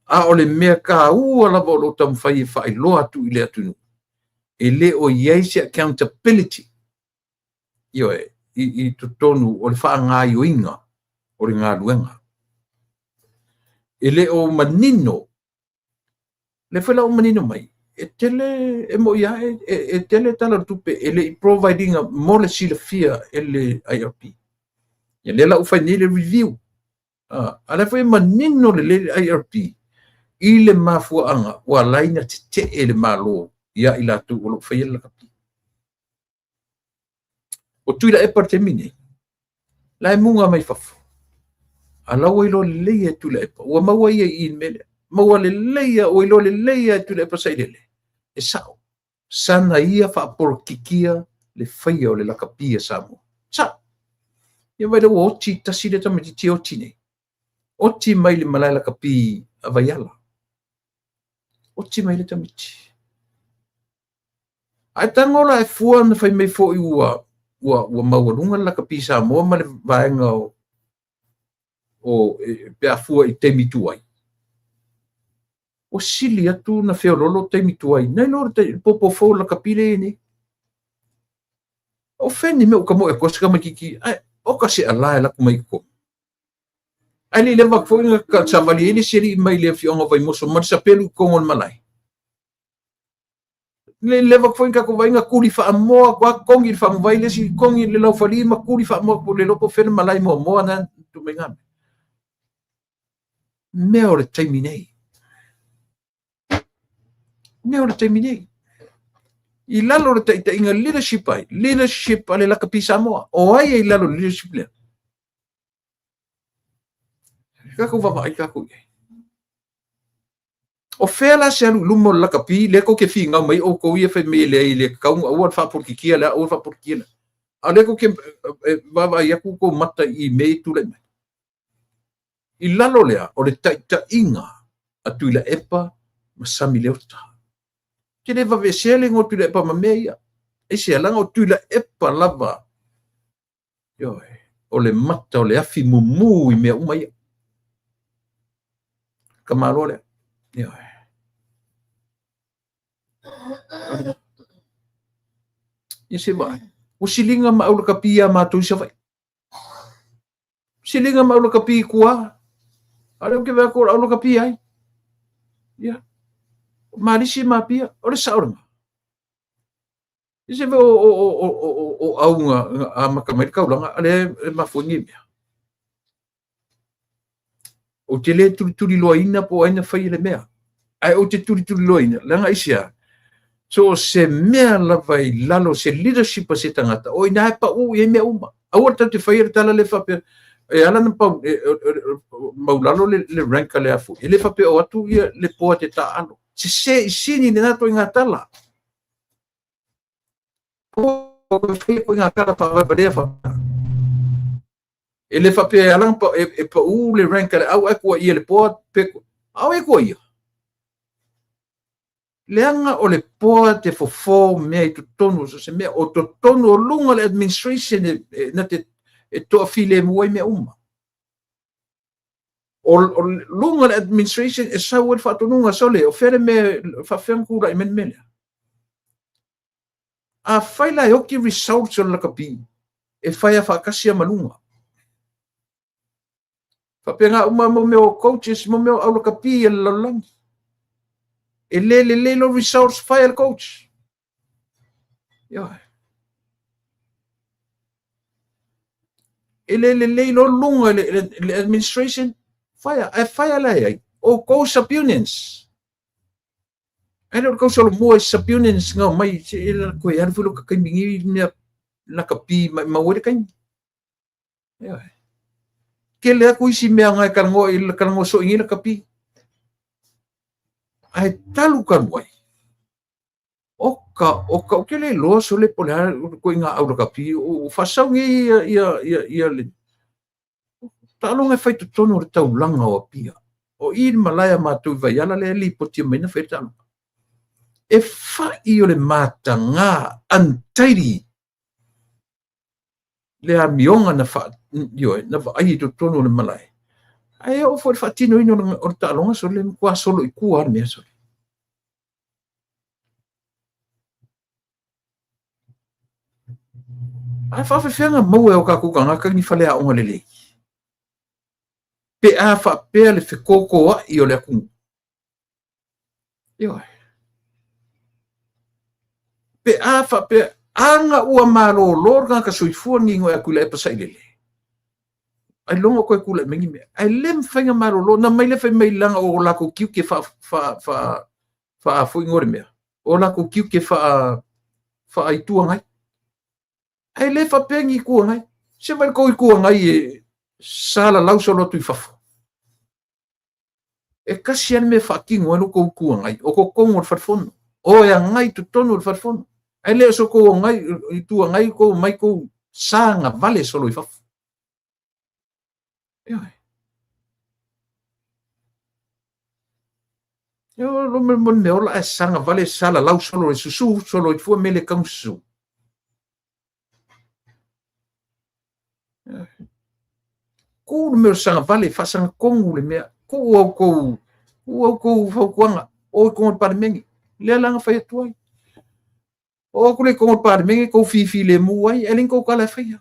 A o le mea taua lava o lo o taumafai e faailoa atu i le atunuu, e le o i ai se accountability, ioe, i totonu o le faagaoioiga o le galuega. E le o manino, lea foi la ua manino mai, e tele, e moni lava e tele tala o le tupe e le i provide ina mo le silafia e le IRP. Ia lea la ua fai nei le review. A lea foi e manino lelei le IRP i le mafuaaga ua ala ai ona tetee le Malo ia i latou o lo o faia le lakapi. O Tuilaepa i le taimi nei, la e muga mai fafo. A la ua iloa lelei e Tuilaepa, ua maua ia i i le mea lea. Maua lelei ua iloa lelei e Tuilaepa Sailele, e sao. Sana ia faapolokikia le faia o le lakapi a Samoa. Sao. Ia vaai la ua oti tasi le tamaitiiti e oti nei. Oti mai le malae lakapi a Vaiala. Oti mai le tamaitiiti. Ae tago la e fua na fai mai foi ua maualuga le lakapi Samoa ma le vaega o pe a fua i taimi tuai. Ua sili atu na feololo taimi tuai nai lo le popo fou lakapi le i nei. O fea ni mea ua tamoe atu ai se tamaitiiti, ae oka se ala e alu atu mai i totonu. Ae le i leva atu foi na savali ai le isi alii mai le afioaga o Vaimoso ma le sapelu i totonu o le malae. Le i leva atu foi na tatou vaai na tuli faamoa atu lava togi le faguvai le isi togi le laufali ma tuli faamoa atu le iloa po o fea le malae muamua na tuu mai na mea. Mea o le taimi nei. Mea o le taimi nei. I lalo o le taitaiga leadership ai, leadership a le lakapi Samoa. O ai e i lalo o le leadership lea? Tatou vaavaai tatou i ai. O fea la se alu i luma o le lakapi lea tou te finau mai outou ia fai mai e leai e le tatau aua le faapolokikia lea, aua le faapolokikia lea. A o lea tou te vaavaai atu tou mata i mea ia e tulai mai. I lalo lea o le taitaiga a Tuilaepa ma Sami Leota. Ou te le vavesea le igoa o Tuilaepa ma mea ia. Aisea, leaga o Tuilaepa lava, ioe, o le mata o le afi mumu i mea uma ia. Tamaloa lea. Ioe. Ia se vaai. Ua siliga ma aulakapi ia matou i Savaii. Siliga ma aulakapi i tua. A o lea ou te vaai atu o le aulakapi ai. Ia. Malisi ma Apia. O le sao lena. Ia se o auga amata mai le taulaga, a lea e mafua ai nei mea. Ou te le tulituliloaina po o ai na faia le mea. Ae ou te tulituliloaina, leaga aisea, so o se mea lava i lalo o se leadership a se tagata, o i ina e pau i ai mea uma. Aua le tatou te faia le tala lea faapea, e ala ona pau, maulalo le rank a le a foi. E le faapea o atu ia le poa te taaalo. Sese i sini lena ituaiga tala. Aua e faia ituaiga tala faavaevalea faapea. E le faapea e ala ona e pau le rank a le au ae tuuaia le poa pe a o e tuuaia. Leaga o le poa te fofo mea i totonu o so o se mea, o totonu o luga o le administration e na te e toafilemu ai mea uma. O luga o le administration e sau ai le faatonuga, sole, o fea le mea e faapefea ona tulai mai le mea lea. Afai la e oti results o le lakapi, e fai a faatasi a ma luga. Faapena uma mo mea o coaches, mo mea o aulakapi a le lalolagi. E le lelei lo results, fire le coach. Ioe. E le lelei lo luga le administration, fire. Ae fire la e ai, o kou subunions. Ae le o le tau solomua i subunions nga mai, se e la koe alu foi lo ka taimi ni mea lakapi mai mau ai le taimi. Ioe. Tele atu isi mea nga e talanoa i talanoa soo i nei lakapi. Ae talu talu ai. Oka, oka, ou te le iloa sole po o le a le ituaiga aulakapi ua faasau nei ia, ia, ia, ia le taaloga e fai i totonu o le taulaga o Apia. O i le malae a matou i Vaiala lea e lipoti mai na fai ai le taaloga. E fai o le mataga, untidy, le amioga na fa, ioe, na vaai i totonu o le malae. Ae oo foi i le faatinoina o le taaloga sole, e matua solo i tua lava le mea sole. Ae faafefea ona maua e o tatou tagata ni faleaoga lelei pe a faapea le fetotoai o le atunuu? Ioe. Pe a faapea ana ua malolo le tagata soifua ni igoa Tuilaepa Sailele, ailoga o toe tulai mai ni mea. Ae le mafai ona malolo. Na mai le fai mai leaga o latou tiute faa, faa, faa, faa foi igoa o le mea, o latou tiute faa, faa Itu Agai. Ae le faapea ni Itu Agai. Se vaai le tou Itu Agai e salalau solo atu i fafo. E tasi lava le mea e faatino ai lo outou Itu Agai, o totonu o le Fale Fono. O e agai i totonu o le Fale Fono. Ae le o so outou agai, Itu Agai tou omai tou sagavale solo i fafo. Ioe. Ioe, lo me mo le mea ola ae sagavale salalau solo e susu solo i fua mele tau susu. Tuu le mea o le sagavale, faasagatonu le mea. Tuu au tou, tuu au tou fautuaga, o i totonu o le Palemene. Lea la na fai atu ai. Oo atu lea i totonu o le Palemene, tou fifilemu ai, ae leai ni tou tala e faia.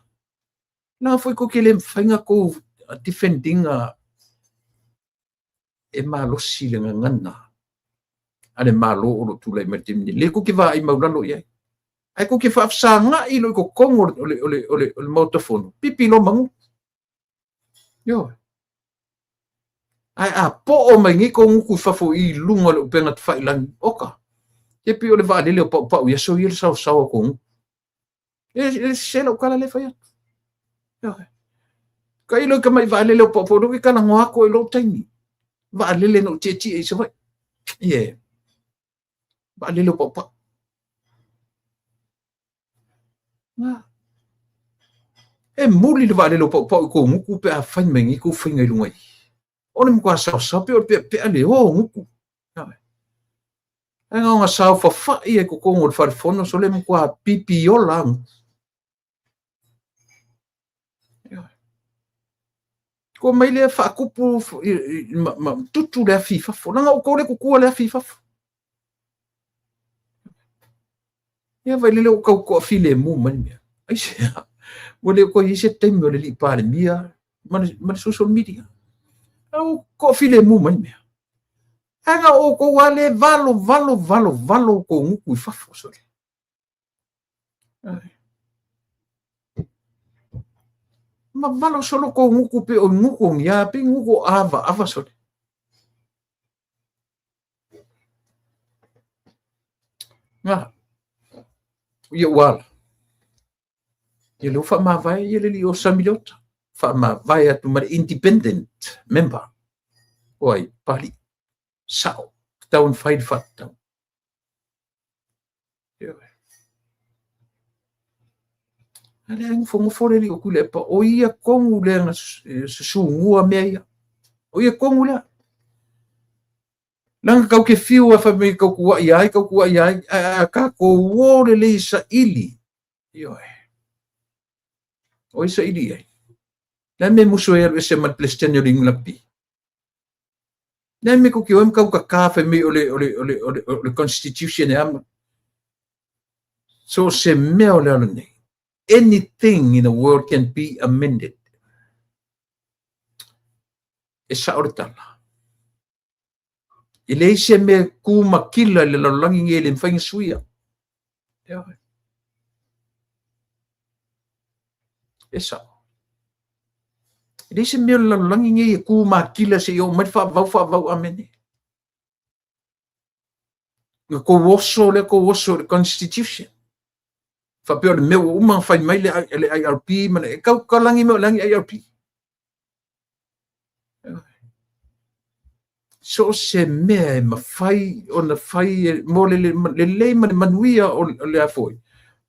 Leaga foi tou te le mafai ona tou defend ina e malosi le gagana a le Malo o lo o tulai mai i le taimi nei. Lea tou te vaai maulalo i ai. Ae tou te faafesagai loa i totonu o le, o le, o le, o le Maota Fono, pipi loa manu. Ioe. Ae a poo mai nei kou gutu i fafo i luga o le upega tafailagi, oka, e pei o le vaalele o paupau i aso ia le saosao o kou gutu. E, e sese lau tala lea e fai atu. Ioe. Tailo i tamai vaalele o paupau, lea ou te talanoa atu ai i lou taimi. Vaalele na ou tietie i Savaii. Ie. Vaalele o paupau. Na. E muli le vaalele o paupau i kou gutu pe a fai mai nei kou faiga i luga i. O le matua saosao pei o le peapea le o gutu. Ioe. Ae na ona saofafai ai i totonu o le fale fono sole matua pipiola lava gutu. Ioe. Ua mai lea faatupu ma tutu le afi i fafo. Leaga o outou lea e tutua le afi i fafo. Ia vaai lele ua tau toafilemu mai le mea. Aisea? Ua le o toe i ai se taimi o le alii Palemia ma le, ma le social media. A ua toafilemu mai le mea. Ae na o outou lava lea e valo, valo, valo, valo outou gutu i fafo sole. Ma valo solo kou gutu pei o gutu o ni a, pei gutu o avaava sole. Nga, ia ua ala. Ia lea ua faamavae ia le alii o Sami Leota. Faamavae atu ma le independent member. O ai, Papalii. Sao, tatau ona fai le faatatau. A lea e nofonofo le alii o Tuilaepa, o ia tonu lea na susugua mea ia. O ia tonu lea. Leaga tatou te fiu e fai mai tau tuuai ai, tau tuuai ai, ae a tatou o lelei e saili, ioe, o ai saili i ai? Le a le mea e musu ai e alu ese ma le Peresetene o le Iunilakapi? Le a le mea tou te o ai ma tau tata fai mai o le, o le, o le, o le, o le Constitution e a ma... So o se mea o le alo nei. Anything in the world can be amended. E sao le tala. E leai se mea e kū makila i le lalolagi nei e le mafai ona suia. Ioe. E sao. E leai se mea o le lalolagi nei e kū makila seia oo mai le faavavau, faavavau, amene. Na tou oso lea tou oso i le Constitution. Faapea o le mea ua uma ona fai mai le, le IRP ma le, e tau talagi mai o le a ni IRP. So o se mea e mafai ona fai mo le lelei ma le manuia o le a foi,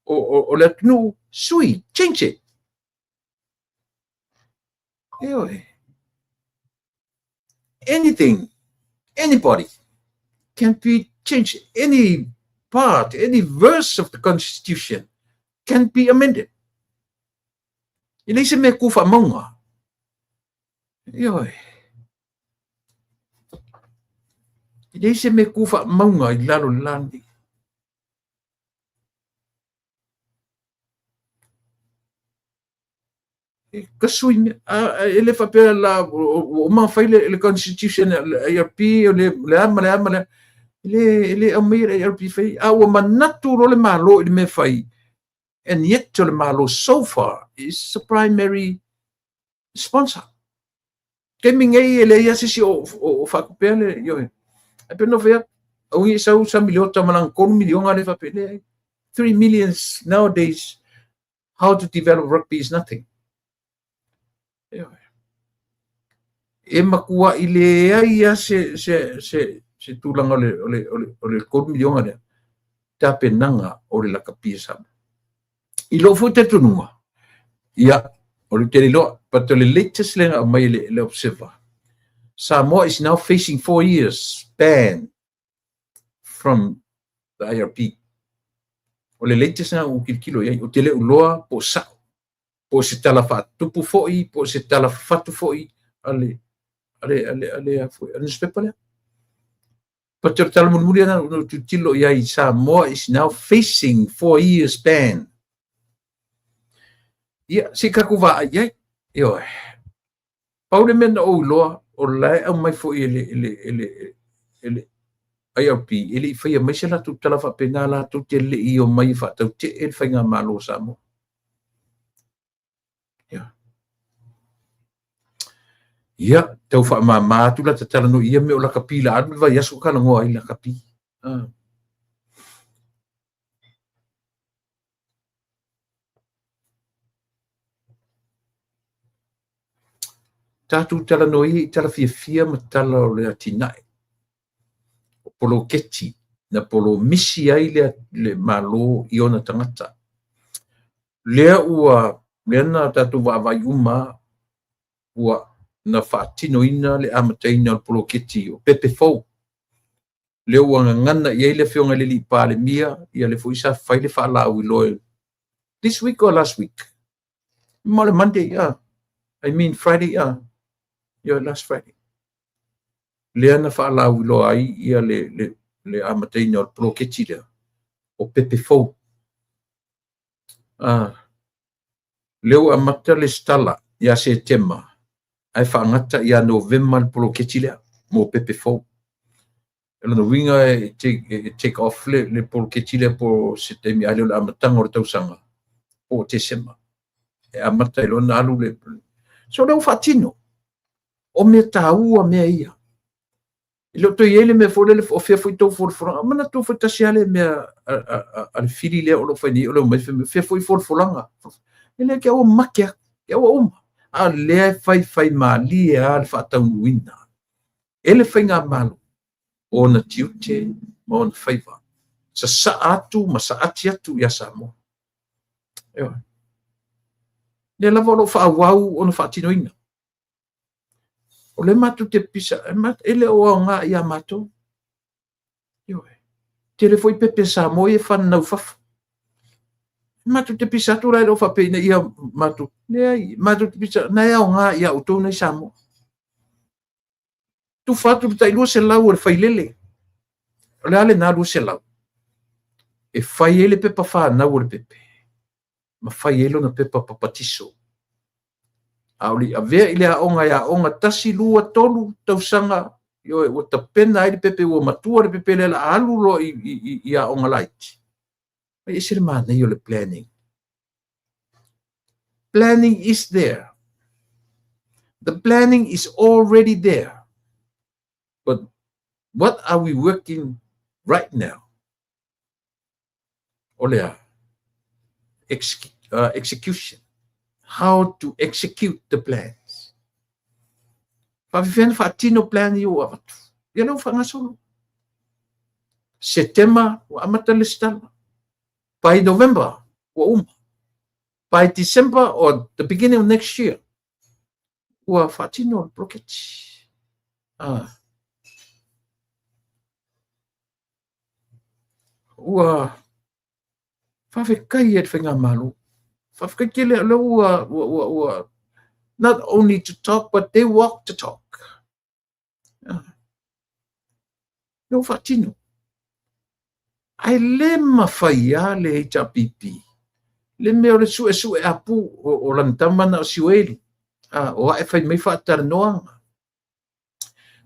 o le atunuu, sui, change it. Ioe. Anything, anybody can be changed. Any part, any verse of the Constitution can be amended. E leai se mea e kū faamauga. Ioe. E leai se mea e kū faamauga i lalo o le la lenei. E ka sui mea, e le faapea la ua uma ona fai le constitution a le IRP o le a ma le a ma le a. E le aumaia le IRP fai, a ua manatu loa le Malo i le mea e fai, and yet o le Malo so far is the primary sponsor. Taimi nei e leai lava se isi o faatupea le, ioe. Ae pei ona fai atu, aua ne i sau Sami Leota ma lana $3 miliona lea faapea, leai. 3 millions nowadays, how to develop rugby is nothing. Ioe. E matuai leai lava se tulaga o le $3 miliona lea, tapenaga o le lakapi a Samoa. I lou foi talitonuga, ia, o le tele iloa, but o le latest lea na aumai e le Observer, Samoa is now facing 4 years ban from the IRB. O le latest na ua tilotilo i ai, ou te le iloa po o sao, po o se tala faatupu foi, po o se tala fafatu foi a le newspaper lea. But o le tala mulimuli lena na ou tilotilo i ai, Samoa is now facing 4 years ban. Ia, se i tatou vaai i ai. Ioe. Pau le mea na ou iloa, o la e aumai foi e le IRB, e le i faia mai se latou tala faapena, latou te le i omai e faatautee le faigamalo o Samoa. Ia. Ia, tau faamama atu la ta talanoa i ia mea o lakapi la alu le vaiaso talanoa ai lakapi. Ah. Tatou talanoa ia i tala fiafia ma tala o le atinae. O poloketi na polomisi ai le Malo i ona tagata. Lea ua, lea na tatou vaavaai uma ua na faatinoina le amataina o le poloketi o pepe fou. Lea ua gagana i ai le Afioga i le Alii Palemia, ia lea foi sa fai le faalauiloa this week or last week? Ma o le Monday, I mean Friday, yeah, last Friday. Lea na faalauiloa ai ia le amataina o le poloketi lea o pepe fou. Lea ua amata le stala ia Setema ae faagata ia Novema le poloketi lea mo pepe fou. O lona uiga e take off le poloketi lea po se taimi a le o le amataga o le tausaga po o Tesema. E amata ai loa ona alu le... So lea ua faatino. O mea taua mea ia. E le o toe i ai le mea foi lele, o fea foi tou folafolaga. Manatua foi tasi lava le mea a le fili lea o lo o fai nei o le omai fai mai, fea foi folafolaga. E le ke aua make atu, ke aua uma. A o lea e faifai malie lava le faataunuuina e le faigamalo o ona tiute ma ona faiva. Sasaa atu ma saati atu ia Samoa. Ioe. Lea lava o lo o faaauau ona faatinoina. O lea matou te pisa, e le o aoga ia matou. Ioe. Tele foi pepe Samoa ia e fananau fafo. Matou te pisa atu la e le o faapea ina ia matou. Leai, matou te pisa, na e aoga ia outou nai Samoa. Tufa atu le tai 200 o le failele. O le a lena 200? E fai ai le pepa fanau o le pepe, ma fai ai lona pepa papatiso. A o le i avea i le aoga e aoga 1, 2, 3 tausaga, ioe, ua tapena ai le pepe, ua matua le pepe lea o le a alu loa i aoga laiti. E ese le manaia o le planning. Planning is there. The planning is already there. But what are we working right now? O le a? Execution. How to execute the plans. Faafefea ona faatino plan ia ua avatu. Ia lea ua faagasolo. Setema ua amata le lesitala. By November ua uma. By December or the beginning of next year ua faatino le poloketi. Ah. Ua faafetai ai le faigamalo. Faafetai tele o lea ua not only to talk but they walk the talk. Ah. Lea ua faatino. Ae le mafai lava le HRPP le mea o le suesue apu o lana tama na o Sioeli. Ah, o ae fai mai faatalanoaga.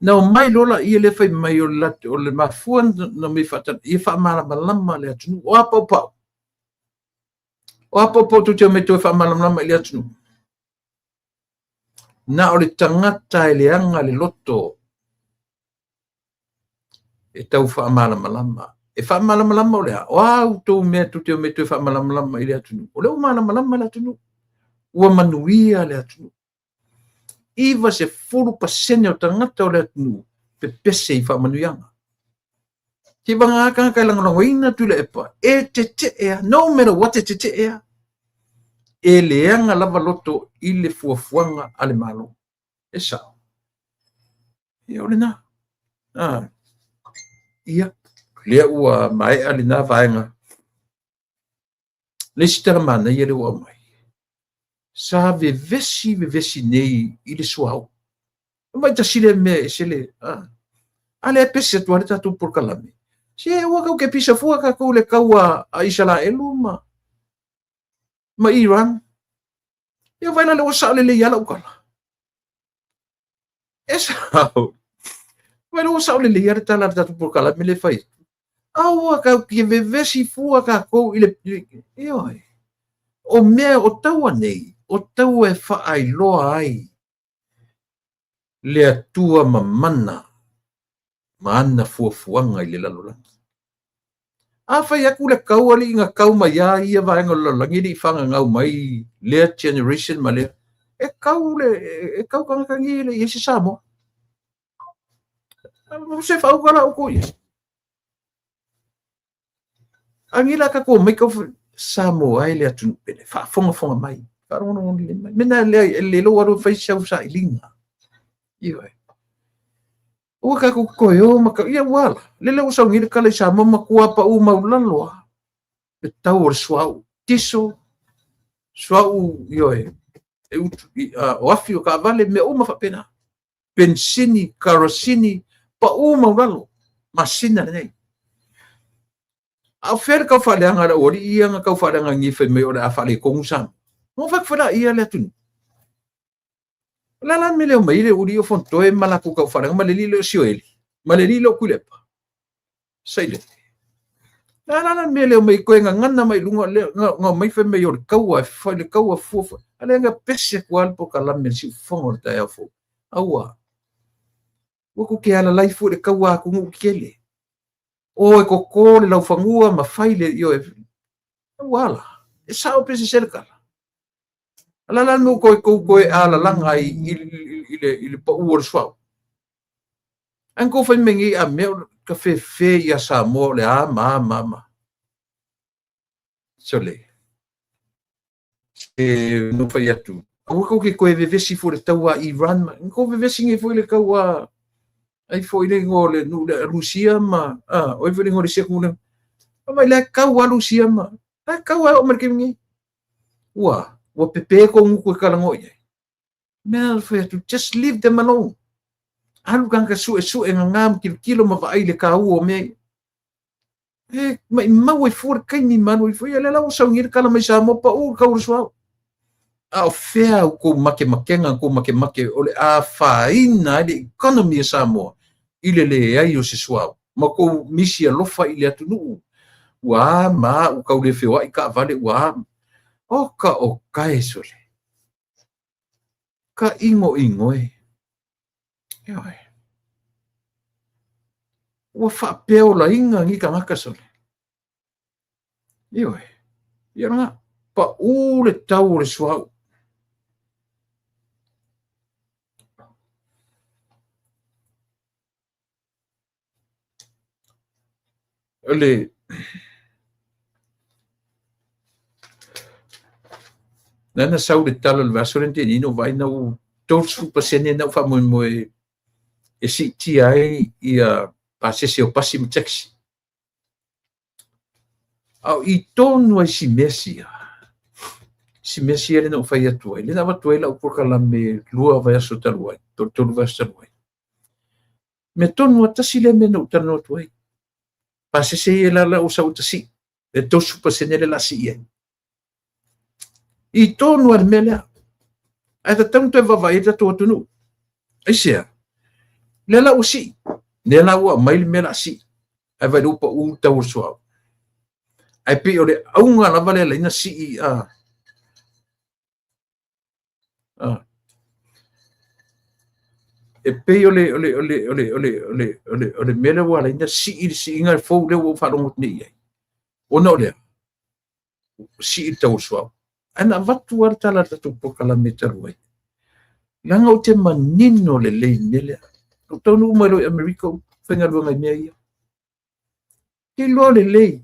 Na omai loa laia lea fai mai o le mafua na omai faatali ia faamalamalama le atunuu. O a paupau? O a paupau tou te omai toe faamalamalama i le atunuu? Na o le tagata e leaga le loto e tau faamalamalama. E faamalamalama o le a? O a outou mea tou te omai toe faamalamalama i le atunuu? O lea ua malamalama le atunuu. Ua manuia le atunuu. 90% o tagata o le atunuu pepese i faamanuiaga. Seivagana tagata e lagolagoina Tuilaepa, e tetee lava, no matter what e tetee lava. E leaga lava loto i le fuafuaga a le Malo. E sao. Ia o lena. Ah. Ia, lea ua maea lena vaega. Le isi tala manaia lea ua aumai, sa vevesi vevesi nei i le suauu. Vaai tasi lea mea e ese le, a. A lea e pese atu lava le tatou polokalame. Se aua kau ke pisa fua tatou i le taua a Isaraelu ma Iran. Ia vaai la lea ua sao lelei lava lau tala. E sao. Vaai la ua sao lelei lava le tala a le tatou polokalame lea e fai atu. Aua kau ke vevesi fua tatou i le, ioe. O mea o taua nei, o taua e faailoa ai le Atua mamana ma ana fuafuaga i le lalolagi. A fai atu le tau alii na tau mai a ia vaega o le lalolagi e le i fagagau mai lea generation ma lea, e tau le, e tau tagata nei e le i i ai se Samoa. Se faauta la outou i ai. A nei la tatou omai tau Samoa e le atunuu pele, faafogafoga mai, faalogologo lelei mai. Mena lea e lelei lou alu e fai sau sailiga. Ioe. Aua tatou te toe o ma tau, ia ua ala. Lele ua sau nei le tala i Samoa matua pau maulalo lava le tau o le suauu, tiso, suauu, ioe, e utu, o afi o taavale, mea uma faapena. Penisini, karosini, pau maulalo, masina lenei. A o fea le tau faaleaga a le aualii ia na tau faaleaga nei fai mai o le a faaletonu Samoa? Na fai atu foi la le atunuu. O le a la le mea lea omai ai le aualii o Fonotoe ma latou tau faaleaga ma le alii lea o Sioeli, ma le alii lea o Tuilaepa? Sailele. O le a la le mea lea omai toe gagana mai luga lea na omai fai mai o le taua e fai le taua fua fua. A lea na pese atu lava le polokalame le siufofoga o le taeao fou. Aua. Ua tou te alalai fua i le taua a atunuu tetele. O e toto le laufanua ma fai le ioe. Ua ala. E sao pe sese le tala. A le a la le mea ua toe tou toe alalaga ai i le pau o le suauu? Ae na tou fai mai nei a mea o ka fefe ia Samoa o le a ma a ma a ma. Sole. Se no fai atu. Aua tou te toe vevesi foi i le taua a Iran ma. Na tou vevesi nei foi i le taua ai foi le igoa o le nuu lea Rusia ma a o ai foi le igoa o le isi atunuu lea. Vaai la e tau lava Rusia ma la e tau lava e oo mai le taimi nei. Ua, ua pepe kou gutu e talanoa i ai. Mea na fai atu, just leave them alone. Alu tagata suesue gagā ma tilotilo ma vaai i le taua o mea ia. E maimau ai fua le taimi ma alu ai fua. Ia lea la ua sau nei le tala mai Samoa, pau le tau o le suauu. A o fea au kou makemakega, kou makemake o le a afaina ai le economy a Samoa i le leai o se suauu ma kou misi alofa i le atunuu ua a ma a ua tau le feoai taavale ua a oka o kae sole ka ʻinoʻino e. Ioe. Ua faapeolaina nei tagata sole. Ioe. Ia lena, pau le tau o le suauu. O le lena sau le tala o le vaiaso lea na tea nei na ou vaai na ua 30% na ua faamoemoe e siitia ai ia pasese o pasi ma taxi. A o i tonu ai si mea sia, si mea sia lea na ou fai atu ai, lea na avatu ai lau polokalame 2 vaiaso talu ai, po o le 3 vaiaso talu ai. Mea tonu lava, tasi lea mea na ou talanoa atu ai. Pasese ia la la ua sau ua sii, le 30% lea o le a sii ai. I tonu lava le mea lea. Ae tatau ona toe vaavaai ai le tatou atunuu. Aisea? Lea la ua sii, lea la ua aumai le mea o le a sii, ae vaai loa ua pau le tau o le suauu. Ae pei o le auga lava lea e ala ai ona sii a. E pei o le o le o le o le o le o le o le o le mea lea ua ala ai ona sii le siiga fou lea ua ou faalogo atu nei i ai. Ona o le a? Ua sii le tau o le suauu. Ae na avatu lava le tala a le tatou polokalame talu ai. Leaga ou te manino lelei i le mea lea. Na ou taunuu mai loa i Amerika ou faigaluega i mea ia. Ou te iloa lelei,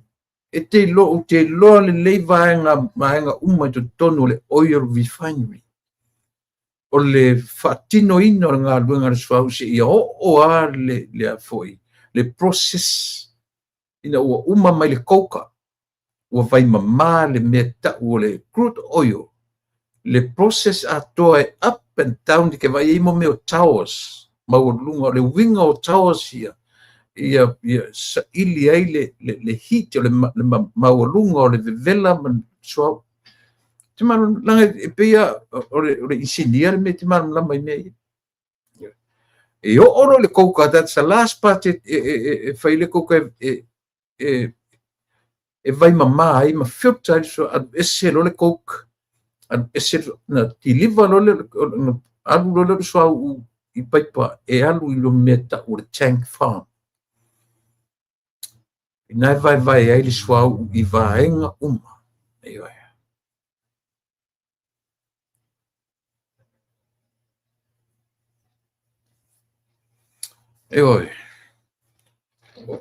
e te iloa, ou te iloa lelei vaega, vaega uma i totonu o le oil refinery. O le faatinoina o le galuega a le suauu seia oo lava le, le, foi, le process ina ua uma mai le coker, ua vaimama le mea tau o le crude oil, le process atoa e up and down e te vaai ai mo mea o towers maualuluga. O le uiga o towers ia, ia, ia saili ai le, le, le heat o le, le maualuga o le vevela ma le suauu. Te malamalama, e pei o le, o le inisinia le mea e te malamalama i mea ia. E oo loa i le coker, that's the last part e, e, e, e fai le coker e, e, e vaimama ai ma filter ai le suauu, alu ese loa le coke, alu ese na kiliva loa le, na alu loa le suauu i paipa e alu i le mea tau o le tank farm. Ina e vaevae ai le suauu i vaega uma. Ioe. Ioe.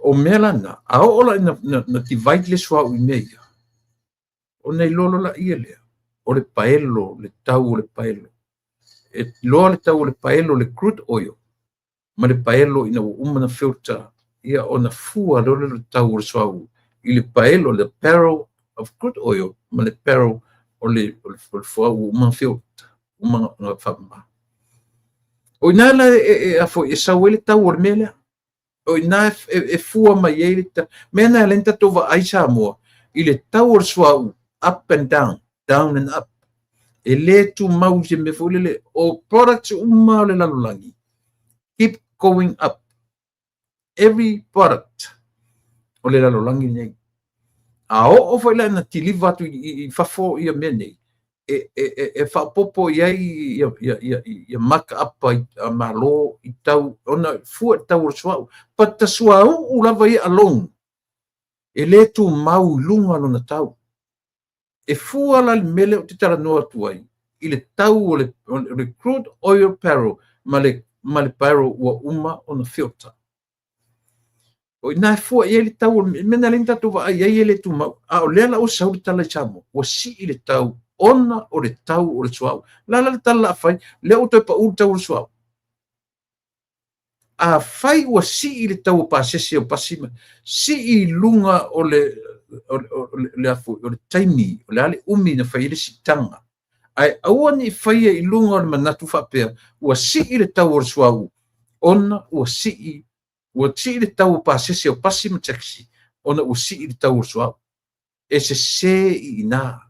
O mea la na, a oo la ina na, na divide le suauu i mea ia, ona iloa loa laia lea, o le paelo, le tau o le paelo. E iloa le tau o le paelo, le crude oil, ma le paelo ina ua uma ona filter, ia ona fua loa lea o le tau o le suauu i le paelo, le barrel of crude oil ma le barrel o le, o le, o le suauu ua uma ona filter, uma ona faamama. O i ina la e, e, e, a foi, e sau ai le tau o le mea lea. O i ina e, e fua mai ai le tau. Mea na e ala ai ona tatou vaai Samoa i le tau o le suauu, up and down, down and up. E le tumau i se mea foi lele, o products uma o le lalolagi, keep going up. Every product o le lalolagi lenei. A oo foi la ina kiliva atu i, i fafo ia mea nei, e, e, e, e faaopoopo i ai ia, ia, ia, ia mark up a, a Malo i tau, ona fua i le tau o le suauu. But the suauu lava ia alone, e le tumau i luga lona tau. E fua la le mea lea ou te talanoa atu ai i le tau o le, o le crude oil barrel ma le, ma le barrel ua uma ona filter. O i ina e fua i ai le tau o le mea na ala ai ona tatou vaai ai e le tumau. A o lea la ua sau le tala i Samoa, ua sii le tau ona o le tau o le suauu. O le a la le tala o le a fai? Lea ua toe pau le tau o le suauu. Afai ua sii le tau o pasese o pasi ma sii i luga o le o le, o le, le, o le taimi, o le a le umi na fai ai le siitaga, ae aua ne i faia i luga o le manatu faapea ua sii le tau o le suauu ona ua sii ua sii le tau o pasese o pasi ma taxi ona ua sii le tau o le suauu. E sese i ina.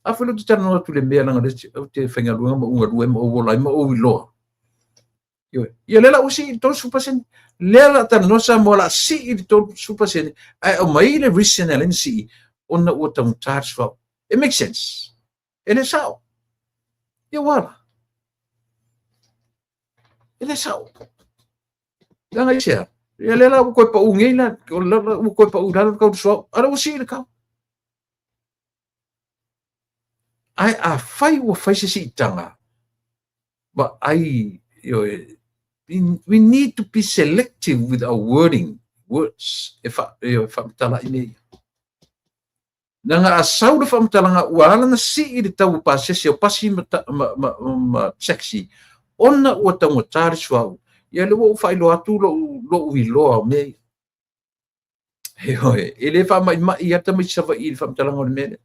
A foi lea ou te talanoa atu i le mea leaga o lea ou te faigaluega ma ou galue ma ou ola ai ma ou iloa. Ioe. Ia lea la ua sii i le 30%. Lea la talanoa Samoa la sii i le 30% ae aumai le reason e ala ai ona sii ona ua taugata le suauu. It makes sense. E le sao. Ia ua ala. E le sao. Leaga aisea? Ia lea la ua toe pau nei la, ua toe pau i lalo le tau o le suauu, a o lea ua sii le tau. Ae afai ua fai se siitaga, vaai, ioe, we need to be selective with our wording. words e faamatala ai mea ia. Leaga a sau le faamatalaga ua ala ona sii le tau o pasese o pasi ma taxi ona ua taugata le suauu. Ia lea ua ou faailoa atu lou iloa o mea ia. Ioe, e le faamaimai lava tamaiti Savaii i le faamatalaga o le mea lea.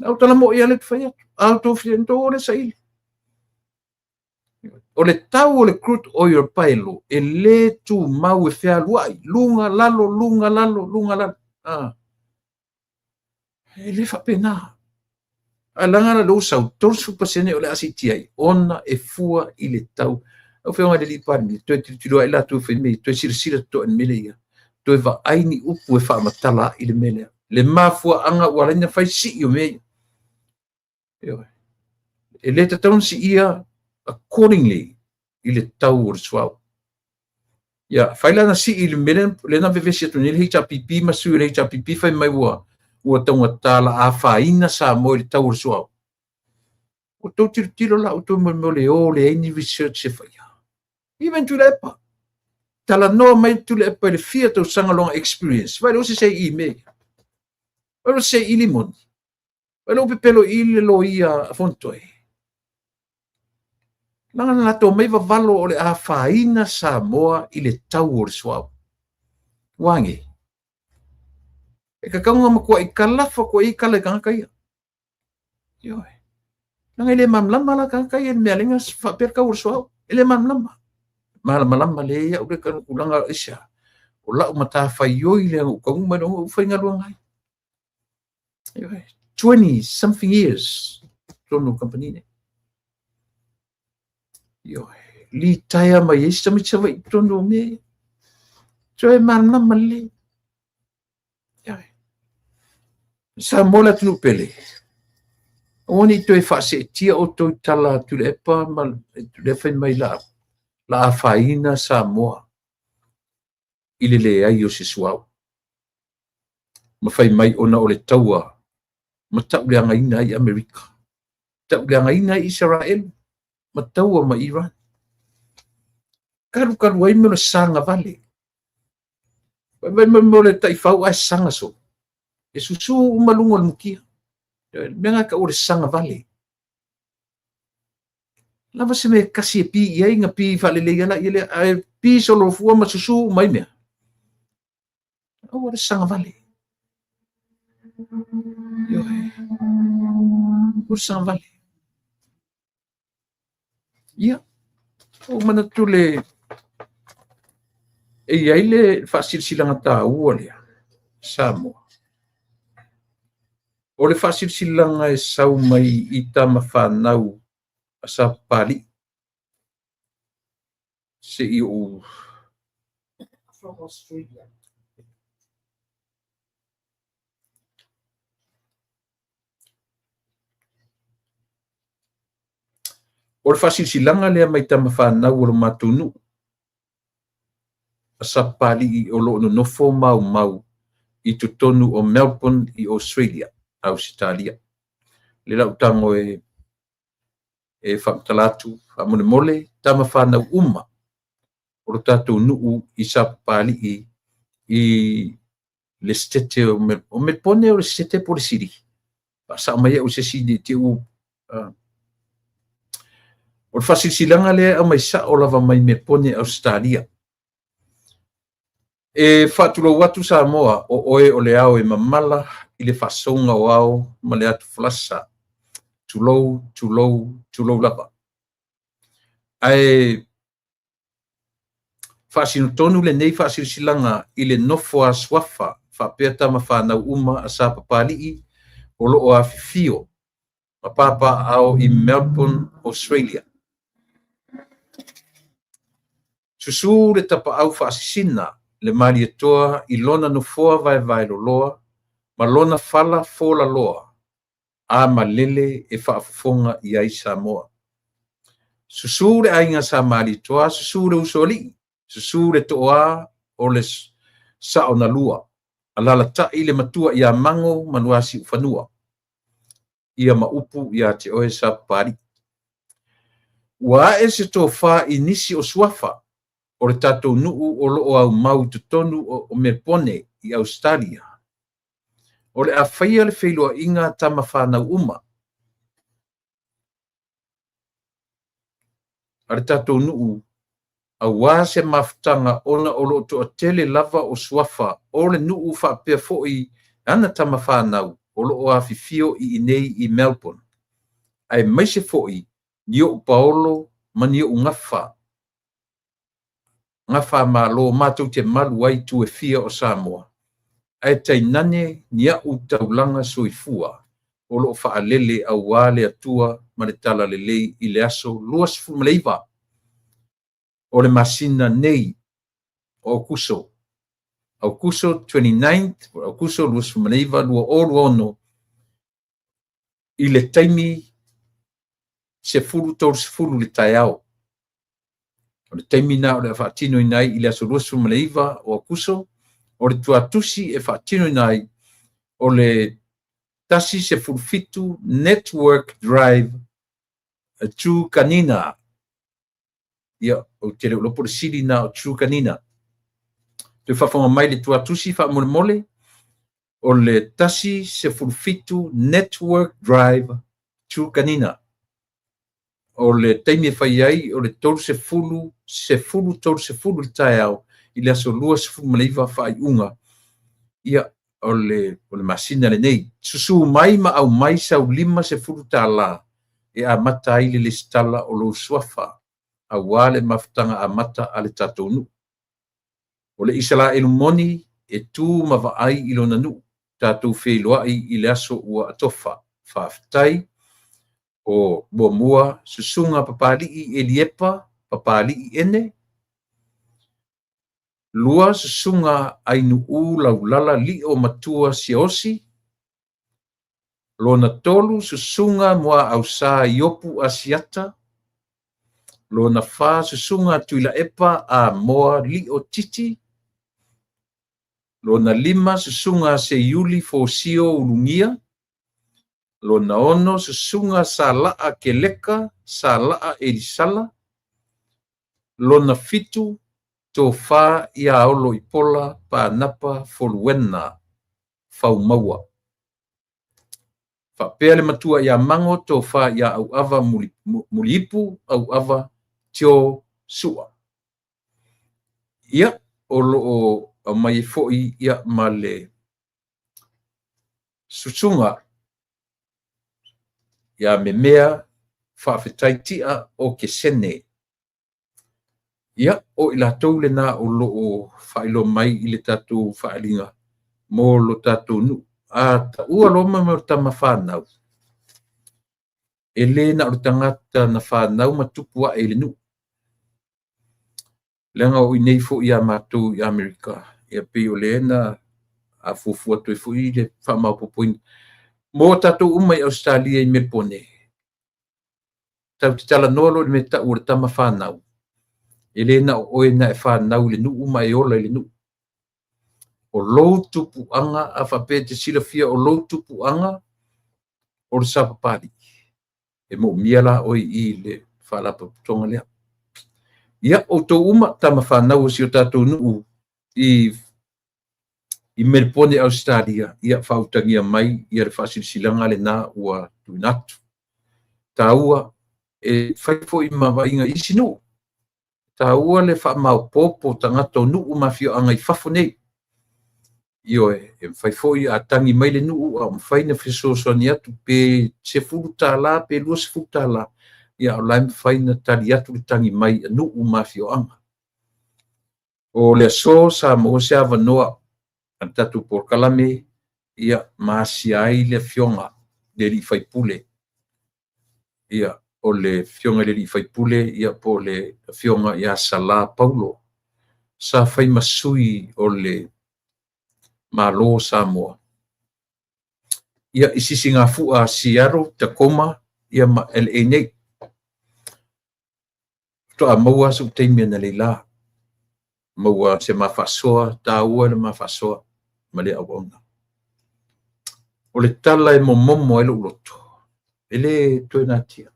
A o tala moi lava lea ou te fai atu. A outou fia, ona outou o lea e saili. O le tau o le crude oil paelo e le tumau e fealuai, luga, lalo, luga, lalo, luga, lalo. Ah. E le faapena. Ae leaga la lea ua sau 30% o le a siitia ai ona e fua i le tau. Lau Afioga i le Alii Palemia, toe tilotilo ai latou e fai mea ia, toe silasila totoa i le mea lea ia, toe vaai ni upu e faamatala ai le mea lea. Le mafuaaga ua ala ai ona fai sii o mea ia. Ioe. E le tatau ona siia accordingly i le tau o le suauu. Ia, fai la na sii i le mea lea na vevesi atu nei le HRPP ma sui o le HRPP fai mai ua taugata la afaina Samoa i le tau o le suauu. Ua outou tilotilo la outou mo le mea o le o leai ni research e faia. Even Tuilaepa. Talanoa mai Tuilaepa i le fia tausaga lona experience. Vai lea o se sei i mea ia. Vai lea o se sei i limoni. Vai lea o pepelo i le loia a Fonotoe. Leaga na latou omai vavalo o le afaina Samoa i le tau o le suauu. Ua age? E tatau ona matuai kalafa koe i kala i tagata ia. Ioe. Leaga e le malamalama la tagata ia i le mea lea na faapea le tau o le suauu. E le malamalama. Malamalama lelei au le tulaga aisea. O lau matafaioi lea na ou taunuu mai loa na ou faigaluega ai. 20 something years totonu o kamupani nei. Ioe, litaea mai ai si tamaiti Savaii totonu o mea ia. Toe malamalama lelei. Ioe. Samoa le atunuu pele. Aua ne i toe faaseetia outou i tala a Tuilaepa ma lea fai mai la afaina Samoa i le leai o se suauu. Ma fai mai ona o le taua ma tauleagaina ai Amerika, tauleagaina ai Isaraelu ma taua ma Iran. Kalukalu ai mea o le saga vale. Fai mai mea o le taifau ae saga solo. E susu uma luga o le mukia. Le mea lena e tau o le saga vale. Lava se mea e tasi e pi i ai na pi faalelei ai laia lea, ae pi solo fua ma susu uma ai mea. Aua le saga vale. Ioe. Aua le saga vale. Ia, ua ou manatu le e i ai le faasilasilaga taua lea Samoa. O le faasilasilaga e sau mai i tama fanau a Sapapalii se i ou From Australia. O le faasilasilaga lea mai tama fanau o lo matou nuu a Sapapalii o lo o nonofo maumau i totonu o Melbourne i Australia, Ausetalia. Lea la ou tago e faamatala atu faamolemole tama fanau uma o lo tatou nuu i Sapapalii i le setete o Melpone o le setete po o le sili. Faasao mai au i se isi ne i te i ua O le faasilasilaga lea e aumai sao lava mai Melpone, Ausetalia. E faatulou atu Samoa, o oe o le ao e mamala i le faasouga o ao ma le atu falasa. Tulou, tulou, tulou lava. Ae Faasino tonu lenei faasilasilaga i le nofo a suafa faapea tama fanau uma a Sapapalii o lo o afifio ma papaaao i Melbourne, Australia. Susu le tapaau faasisina le Malietoa i lona nofoa vaevaeloloa ma lona fala folaloa a malele e faafofoga i ai Samoa. Susu le aiga Sa Malietoa, susu le Usoalii, susu le Tooa o le Saonalua, alalatai le matua ia Mago ma Nuasiufanua, ia ma upu ia te oe Sapapalii. Ua ae se tofa i nisi o suafa o le tatou nuu o lo o aumau i totonu o Melpone i Ausetalia. O le a faia le feiloaiga a tama fanau uma a le tatou nuu aua se mafutaga ona o lo o toatele lava o suafa o le nuu faapea foi ana tama fanau o lo o afifio i inei i Melbourne, aemaise foi ni ou paolo ma ni ou gafa, gafa Malo matou te malu ai i itu e fia o Samoa, ae tainane ni a'u taulaga soifua o lo o faalele aua le Atua ma le Talalelei i le aso 29 o le masina nei o Aokuso, Aokuso 29, Aokuso 29, 2026, i le taimi 10:30 i le taeao. O le taimi lena o le a faatinoina ai i le aso 29 o Aokuso, o le tuatusi e faatinoina ai o le 117 Network Drive Truganina. Ia, ou te le o iloa po o le sili lena o Truganina. Toe faafofoga mai le tuatusi faamolemole, o le 117 Network Drive Truganina. O le taimi e fai ai o le 30, 10:30 i le taeao i le aso 29 faaiuga ia o le masina lenei. Susu mai ma aumai sau $50 e amata ai le lesitala o lou suafa aua le mafutaga amata a le tatou nuu. O le Isaraelu moni e tu ma vaai i lona nuu, tatou feiloai i le aso ua atofa. Faafetai. O muamua, Susuga Papalii Eliepa Papalii Ene. Lua, Susuga Ainuu Laulala Lio Matua Siaosi. Lona tolu, Susuga Muaausa Iopu Asiata. Lona fa, Susuga Tuilaepa Amoa Lio Titi. Lona lima, Susuga Seiuli Fosio Ulugia. Lona ono, Susuga Salaa Keleka Salaa Elisala. Lona fitu, Tofa ia Olo Ipola Panapa Foluena Faumaua. Faapea le matua ia Mago, tofa ia Auava Muliipu, Auava Tio Sua. Ia, o lo o aumai ai foi ia ma le susuga ia Memea Faafetai Tia o Kesene. Ia, o i latou lena o lo o faailoa mai i le tatou faaaliga mo lo tatou nuu. A taua loa ma mea o tama fanau, e le na o le tagata na fanau ma tupu ae i le nuu. Leaga o i inei foi ia matou i Amerika, ia pei o lea na afuafua atu ai foi le faamaopoopoina. Mo tatou uma i Ausetalia i Melpone, tatou te talanoa loa i le mea e tau o le tama fanau, e le na o oe na e fanau i le nuu ma e ola i le nuu. O lou tupuaga, a faapea e te silafia o lou tupuaga o le Sapapalii, e moomia la oe i i le faalapotopotoga lea. Ia, outou uma, tama fanau o si o tatou nuu i Melpone, Ausetalia, ia faautagia mai ia le faasilasilaga lena ua tuuina atu. Taua, e fai foi ma vaaiga i isi nuu. Taua le faamaopoopo o tagata o nuu ma afioaga i fafo nei. Ioe, e mafai foi a tagi mai le nuu a o mafai ona fesoasoani atu pe $10 pe $20, ia o la e mafai ona tali atu le tagi mai a nuu ma afioaga. O le aso sa maua se avanoa a le tatou polokalame ia ma asia ai le afioga i le alii faipule. Ia, o le afioga i le alii faipule ia po o le afioga ia Sala Paulo sa fai ma sui o le Malo o Samoa. Ia, i Sisigafua Seattle, Tacoma ia ma LA nei. Faatoa maua sou taimi analeila. Maua se ma faasoa, taua le ma faasoa ma le auauna. O le tala e momomo ai lou loto, e le toe natia.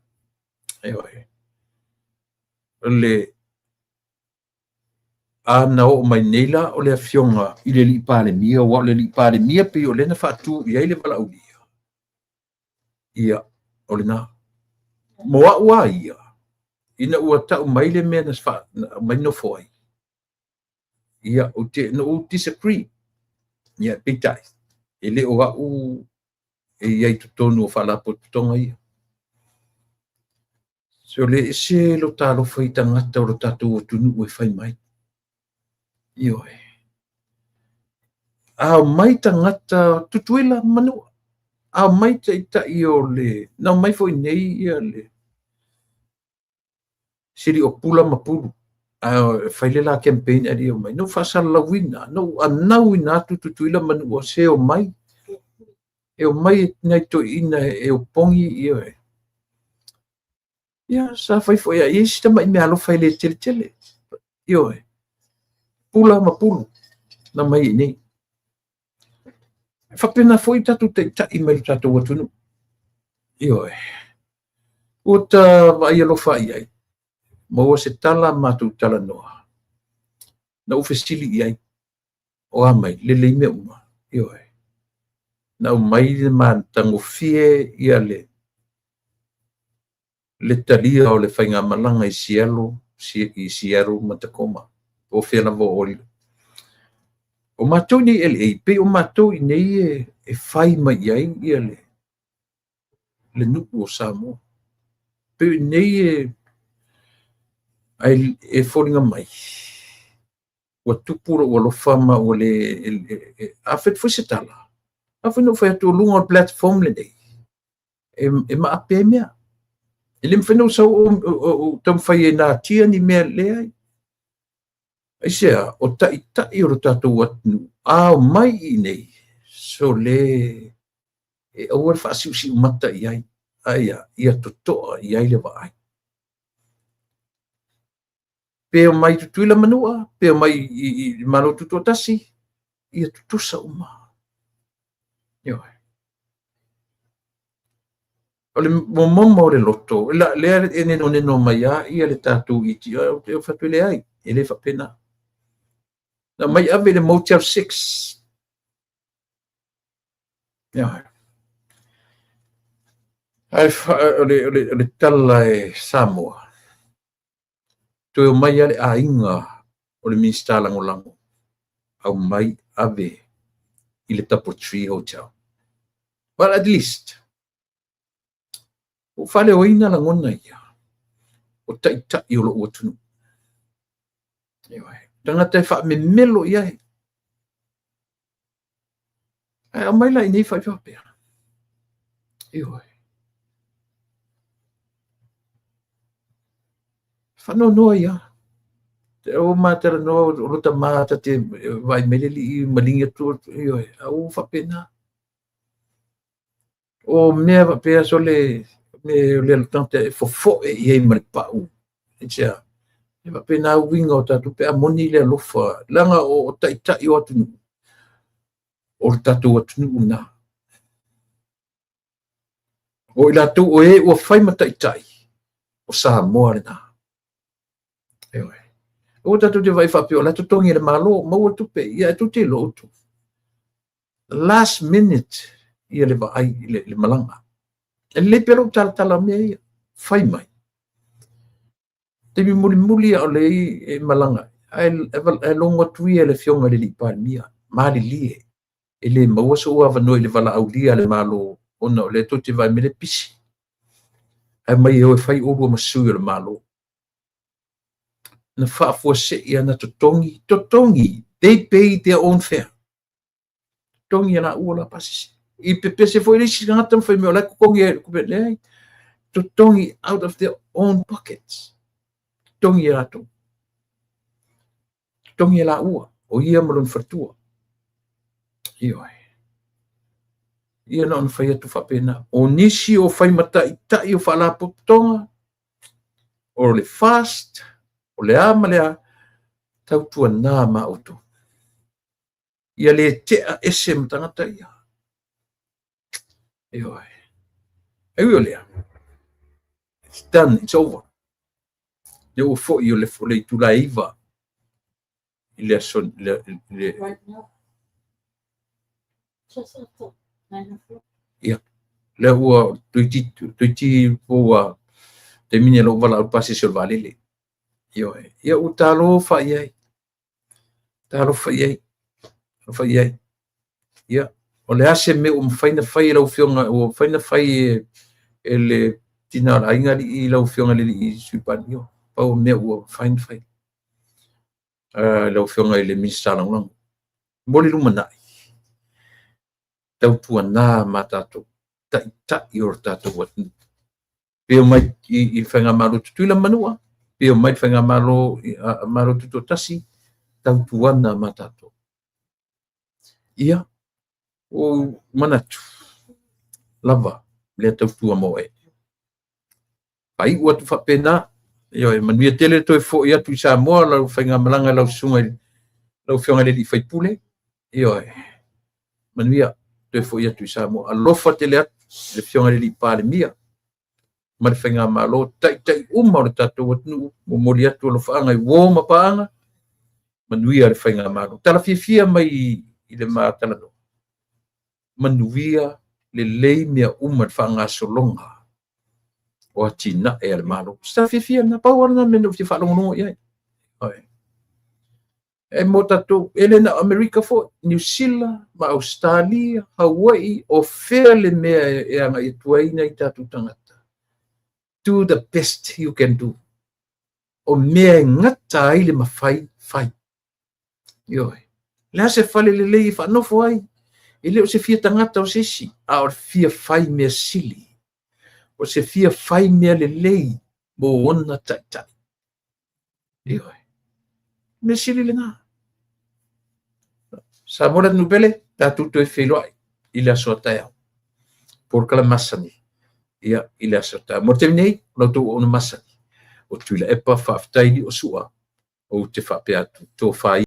Ioe. O le A na oo mai nei la o le afioga i le alii Palemia, aua o le alii Palemia pei o lea na faatu i ai le valaaulia. Ia, o lena. Mo au lava ia, ina ua tau mai le mea na aumai nofo ai, ia, ou te, na ou disagree. Ia, peitai, e le o au e i ai i totonu o faalapotopotoga ia. Se o le ese lo ta alofa i tagata o lo tatou atunuu e fai mai. Ioe. A omai tagata Tutuila ma Manua, a omai taitai o le, na omai foi nei ia le Siliopula ma Pulu, a fai le la campaign ae le i omai. Na ou faasalalauina, na ou anauina atu Tutuila ma Manua se omai. E omai nai toeaiina e opogi, ioe. Ia, sa fai foi a i ai si tamai meaalofa e le tele tele. Ioe. Pula ma Pulu na omai i inei. E faapena foi tatou taitai mai le tatou atunuu. Ioe. Ua ta vaai alofa i ai. Maua se tala matou talanoa. Na ou fesili i ai. O a mai, lelei mea uma. Ioe. Na aumai le matagofie ia le talia o le faigamalaga i Seattle, i Seattle ma Tacoma, po o fea lava o lilo. O matou i nei LA, pei o matou i nei e fai mai i ai ia le nuu o Samoa. Pei o i nei e, e foliga mai ua tupu lou alofa ma ua le... A fai atu foi se tala, a foi na ou fai atu o luga o le platform lenei, e maape ai mea. E le mafai ona ou sau ou taumafai e natia ni mea, leai. Aisea? O taitai o lo tatou atunuu, a omai i inei, sole, e aua le faasiusiumata i ai, ae ia totoa i ai le vaai. Pe omai Tutuila Manua, pe omai i Malo Tutoatasi, ia tutusa uma. Ioe. O le momomo o le loto, lea e nenoneno mai lava ia le tatou iti, ou te fai atu, leai, e le faapena. Na aumai ave i le Motel 6. Ioe. Ae o le tala e Samoa, toe omai lava le aiga o le Minisita Lagolago, aumai ave i le Doubletree Hotel. Well, at least, ua faaleoina lagona ia o taitai o lou atunuu. Ioe. Tagata e faamemelo i ai. Ae aumai la i nei fai faapea. Ioe. Faanoanoa ia. Te au ma talanoa o lo tama ta te vaai mai le alii maligi atu, ioe, a ua faapena. O mea faapea sole me o le tagata e fofoe i ai ma le pau. Aisea? E faapena uiga o tatou pe a moni le alofa, leaga o taitai o atunuu, o le tatou atunuu lena. O i latou o e ua fai ma taitai, o Samoa lena. Ioe. Aua tatou te vaai faapea o la e totogi e le Malo, maua tupe, ia e tou te iloa outou. Last minute ia le vaai i le malaga. E lelei pea lou talatala o mea ia. Fai mai. Taimi mulimuli a o le e malaga, ae logo atu ia le afioga i le alii Palemia, malilie, e le maua sou avanoa i le valaaulia a le Malo, ona o lea tou te vaai mai le pisi. Ae mai e o e fai oulua ma sui o le Malo. Na faafuasei ana totogi, totogi, they pay their own fare. Totogi e laua la pasese. I pepese foi le isi tagata ma fai mai o la e totogi e leai. Totogi out of their own pockets. Totogi e latou. Totogi e laua, o ia ma lona faletua. Ioe. Ia na ona fai atu faapena. O nisi o fai ma taitai o faalapotopotoga, o le FAST, o le a ma le a, tautuana ma outou. Ia le tea ese ma tagata ia. Ioe. Ai ui o lea, it's done, it's over. Lea ua foi o le itula e 9. i le aso, le Right now. Just after 9 o'clock. Ia, lea ua toeitiiti po ua taimi nei o lou valaau i le pasese o le vaalele. Ioe. Ia ua talofa i ai. Talofa i ai. Talofa i ai. Ia, o le a se mea ua mafai ona fai e lau Afioga, ua mafai ona fai e le tina o le aiga alii lau Afioga i le alii Sui Palemia, pau o mea ua mafai ona fai. Lau Afioga i le Minisita Lagolago, mo le lumanai, tautuana ma tatou taitai o le tatou atunuu. Pe omai i le Faigamalo Tutuila ma Manua, pe omai i le Faigamalo Malo Tutoatasi, tautuana ma tatou. Ia, ua manatu lava lea tautua mo oe. Faaiu atu faapena, ioe, manuia tele le toe foi atu i Samoa lau faigamalaga lau susuga i lau Afioga i le alii faipule, ioe, manuia toe foi atu i Samoa. Alofa tele atu i le Afioga i le alii Palemia ma le faigamalo, taitai uma o le tatou atunuu, momoli atu alofaaga i uo ma paaga, manuia le faigamalo. Tala fiafia mai i le ma talanoa, manuia lelei mea uma i le faagasologa o atinae a le Malo. Se tala fiafia lena, pau lava lena mea na ou fia faalogologo i ai. E mo tatou, e le na o Amerika foi, Niu Sila ma Ausetalia, Hawaii, o fea le mea e agai atu ai nai tatou tagata. Do the best you can do. O mea e gata ai le mafai, fai. Ioe. Le a se fale lelei e faanofo ai, e le o se fia tagata o se isi, a o le fia fai mea sili. O se fia fai mea lelei mo ona taitai. Ioe. Mea sili lena. Samoa le atunuu pele, tatou toe feiloai i le aso a taeao. Polokalame masani, ia, i le aso a taeao. Mo le taimi nei, o la outou auauna masani, o Tuilaepa, faafetai Liosua, ou te faapea atu, tofa.